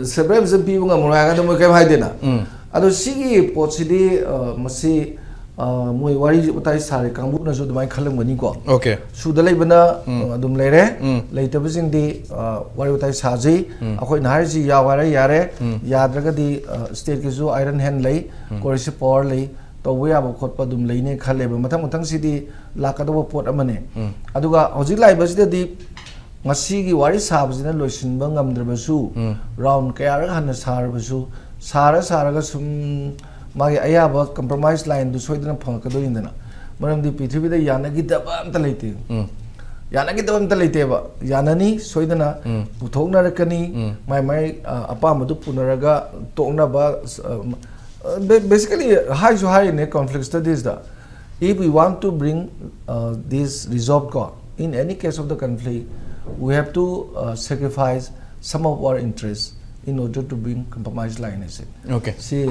separation ꯄꯤꯕ ꯉꯝꯃꯔꯣꯏ ꯍꯥꯏꯔꯒ ꯃꯣꯏ ꯀꯩꯝ ꯍꯥꯏꯗꯦꯅ꯫ ꯎꯝ. ꯑꯗꯣ ꯁꯤꯒꯤ ꯄꯣꯠꯁꯤꯗꯤ ꯑ, ꯃꯁꯤ ꯑ, ꯃꯣꯏ ꯋꯥꯔꯤ ꯋꯥꯇꯥꯏ ꯁꯥꯔꯤ ꯀꯥꯡꯕꯨꯅꯁꯨ ꯑꯗꯨꯃꯥꯏꯅ ꯈꯜꯂꯝꯒꯅꯤꯀꯣ꯫ Okay. ꯁꯨꯗ ꯂꯩꯕꯅ ꯎꯝ. ꯑ, ꯑꯗꯨꯝ ꯂꯩꯔꯦ꯫ ꯎꯝ. ꯂꯩꯇꯕꯁꯤꯡꯗꯤ ꯑ, ꯋꯥꯔꯤ ꯋꯥꯇꯥꯏ ꯁꯥꯖꯩ꯫ ꯎꯝ. ꯑꯩꯈꯣꯏꯅ ꯍꯥꯏꯔꯤꯁꯤ ꯌꯥꯎ ꯍꯥꯏꯔꯦ ꯌꯥꯔꯦ꯫ ꯎꯝ. ꯌꯥꯗ꯭ꯔꯒꯗꯤ ꯁ꯭ꯇꯦꯠꯀꯤꯁꯨ iron hand ꯂꯩ, ꯎꯝ. coercive power ꯂꯩ, ꯇꯧꯕ ꯌꯥꯕ ꯈꯣꯠꯄ ꯑꯗꯨꯝ ꯂꯩꯅꯦ ꯈꯜꯂꯦꯕ꯫ ꯃꯊꯪ ꯃꯊꯪꯁꯤꯗꯤ ꯂꯥꯛꯀꯗꯧꯕ ꯄꯣꯠ ꯑꯃꯅꯦ꯫ ꯎꯝ. ꯑꯗꯨꯒ ꯍꯧꯖꯤꯛ ꯂꯥꯛꯏꯕꯁꯤꯗꯗꯤ ꯉꯁꯤꯒꯤ ꯋꯥꯔꯤ ꯁꯥꯕꯁꯤꯅ ꯂꯣꯏꯁꯤꯟꯕ ꯉꯝꯗ꯭ꯔꯕꯁꯨ, ꯎꯝ. ꯔꯥꯎꯟ ꯀꯌꯥꯔꯛ ꯍꯟꯅ ꯁꯥꯔꯕꯁꯨ, ꯁꯥꯔ ꯁꯥꯔꯒ ꯁꯨꯝ ꯃꯥꯒꯤ ꯑꯌꯥꯕ compromise lineꯗꯨ ꯁꯣꯏꯗꯅ ꯐꯪꯉꯛꯀꯗꯣꯏꯅꯤꯗꯅ꯫ ꯃꯔꯝꯗꯤ ꯄ꯭ꯔꯤꯊꯤꯕꯤꯗ ꯌꯥꯅꯈꯤꯗꯕ ꯑꯝꯇ ꯂꯩꯇꯦ꯫ ꯎꯝ. ꯌꯥꯅꯈꯤꯗꯕ ꯑꯝꯇ ꯂꯩꯇꯦꯕ꯫ ꯌꯥꯅꯅꯤ ꯁꯣꯏꯗꯅ, ꯎꯝ. ꯄꯨꯊꯣꯛꯅꯔꯛꯀꯅꯤ꯫ ꯎꯝ. ꯃꯥꯏ ꯃꯥꯏ ꯑ, ꯑꯄꯥꯝꯕꯗꯨ ꯄꯨꯅꯔꯒ ꯇꯣꯛꯅꯕ꯫ ꯑ, ꯕꯦ- basically ꯍꯥꯏꯁꯨ ꯍꯥꯏꯔꯤꯅꯦ conflict studiesꯗ, if we want to bring uh, this resolve ꯀꯣ, in any case of the conflict, we have to uh, sacrifice some of our interests in order to bring compromise line ꯍꯥꯏꯁꯦ꯫ Okay. ꯁꯤ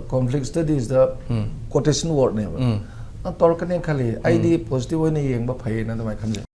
conflict studiesꯗ ꯎꯝ. quotation wordꯅꯦꯕ꯫ ꯎꯝ. ꯑ, ꯇꯧꯔꯛꯀꯅꯤ ꯈꯜꯂꯤ꯫ ꯑꯩꯗꯤ positive ꯑꯣꯏꯅ ꯌꯦꯡꯕ ꯐꯩꯌꯦꯅ ꯑꯗꯨꯃꯥꯏꯅ ꯈꯟꯖꯩ꯫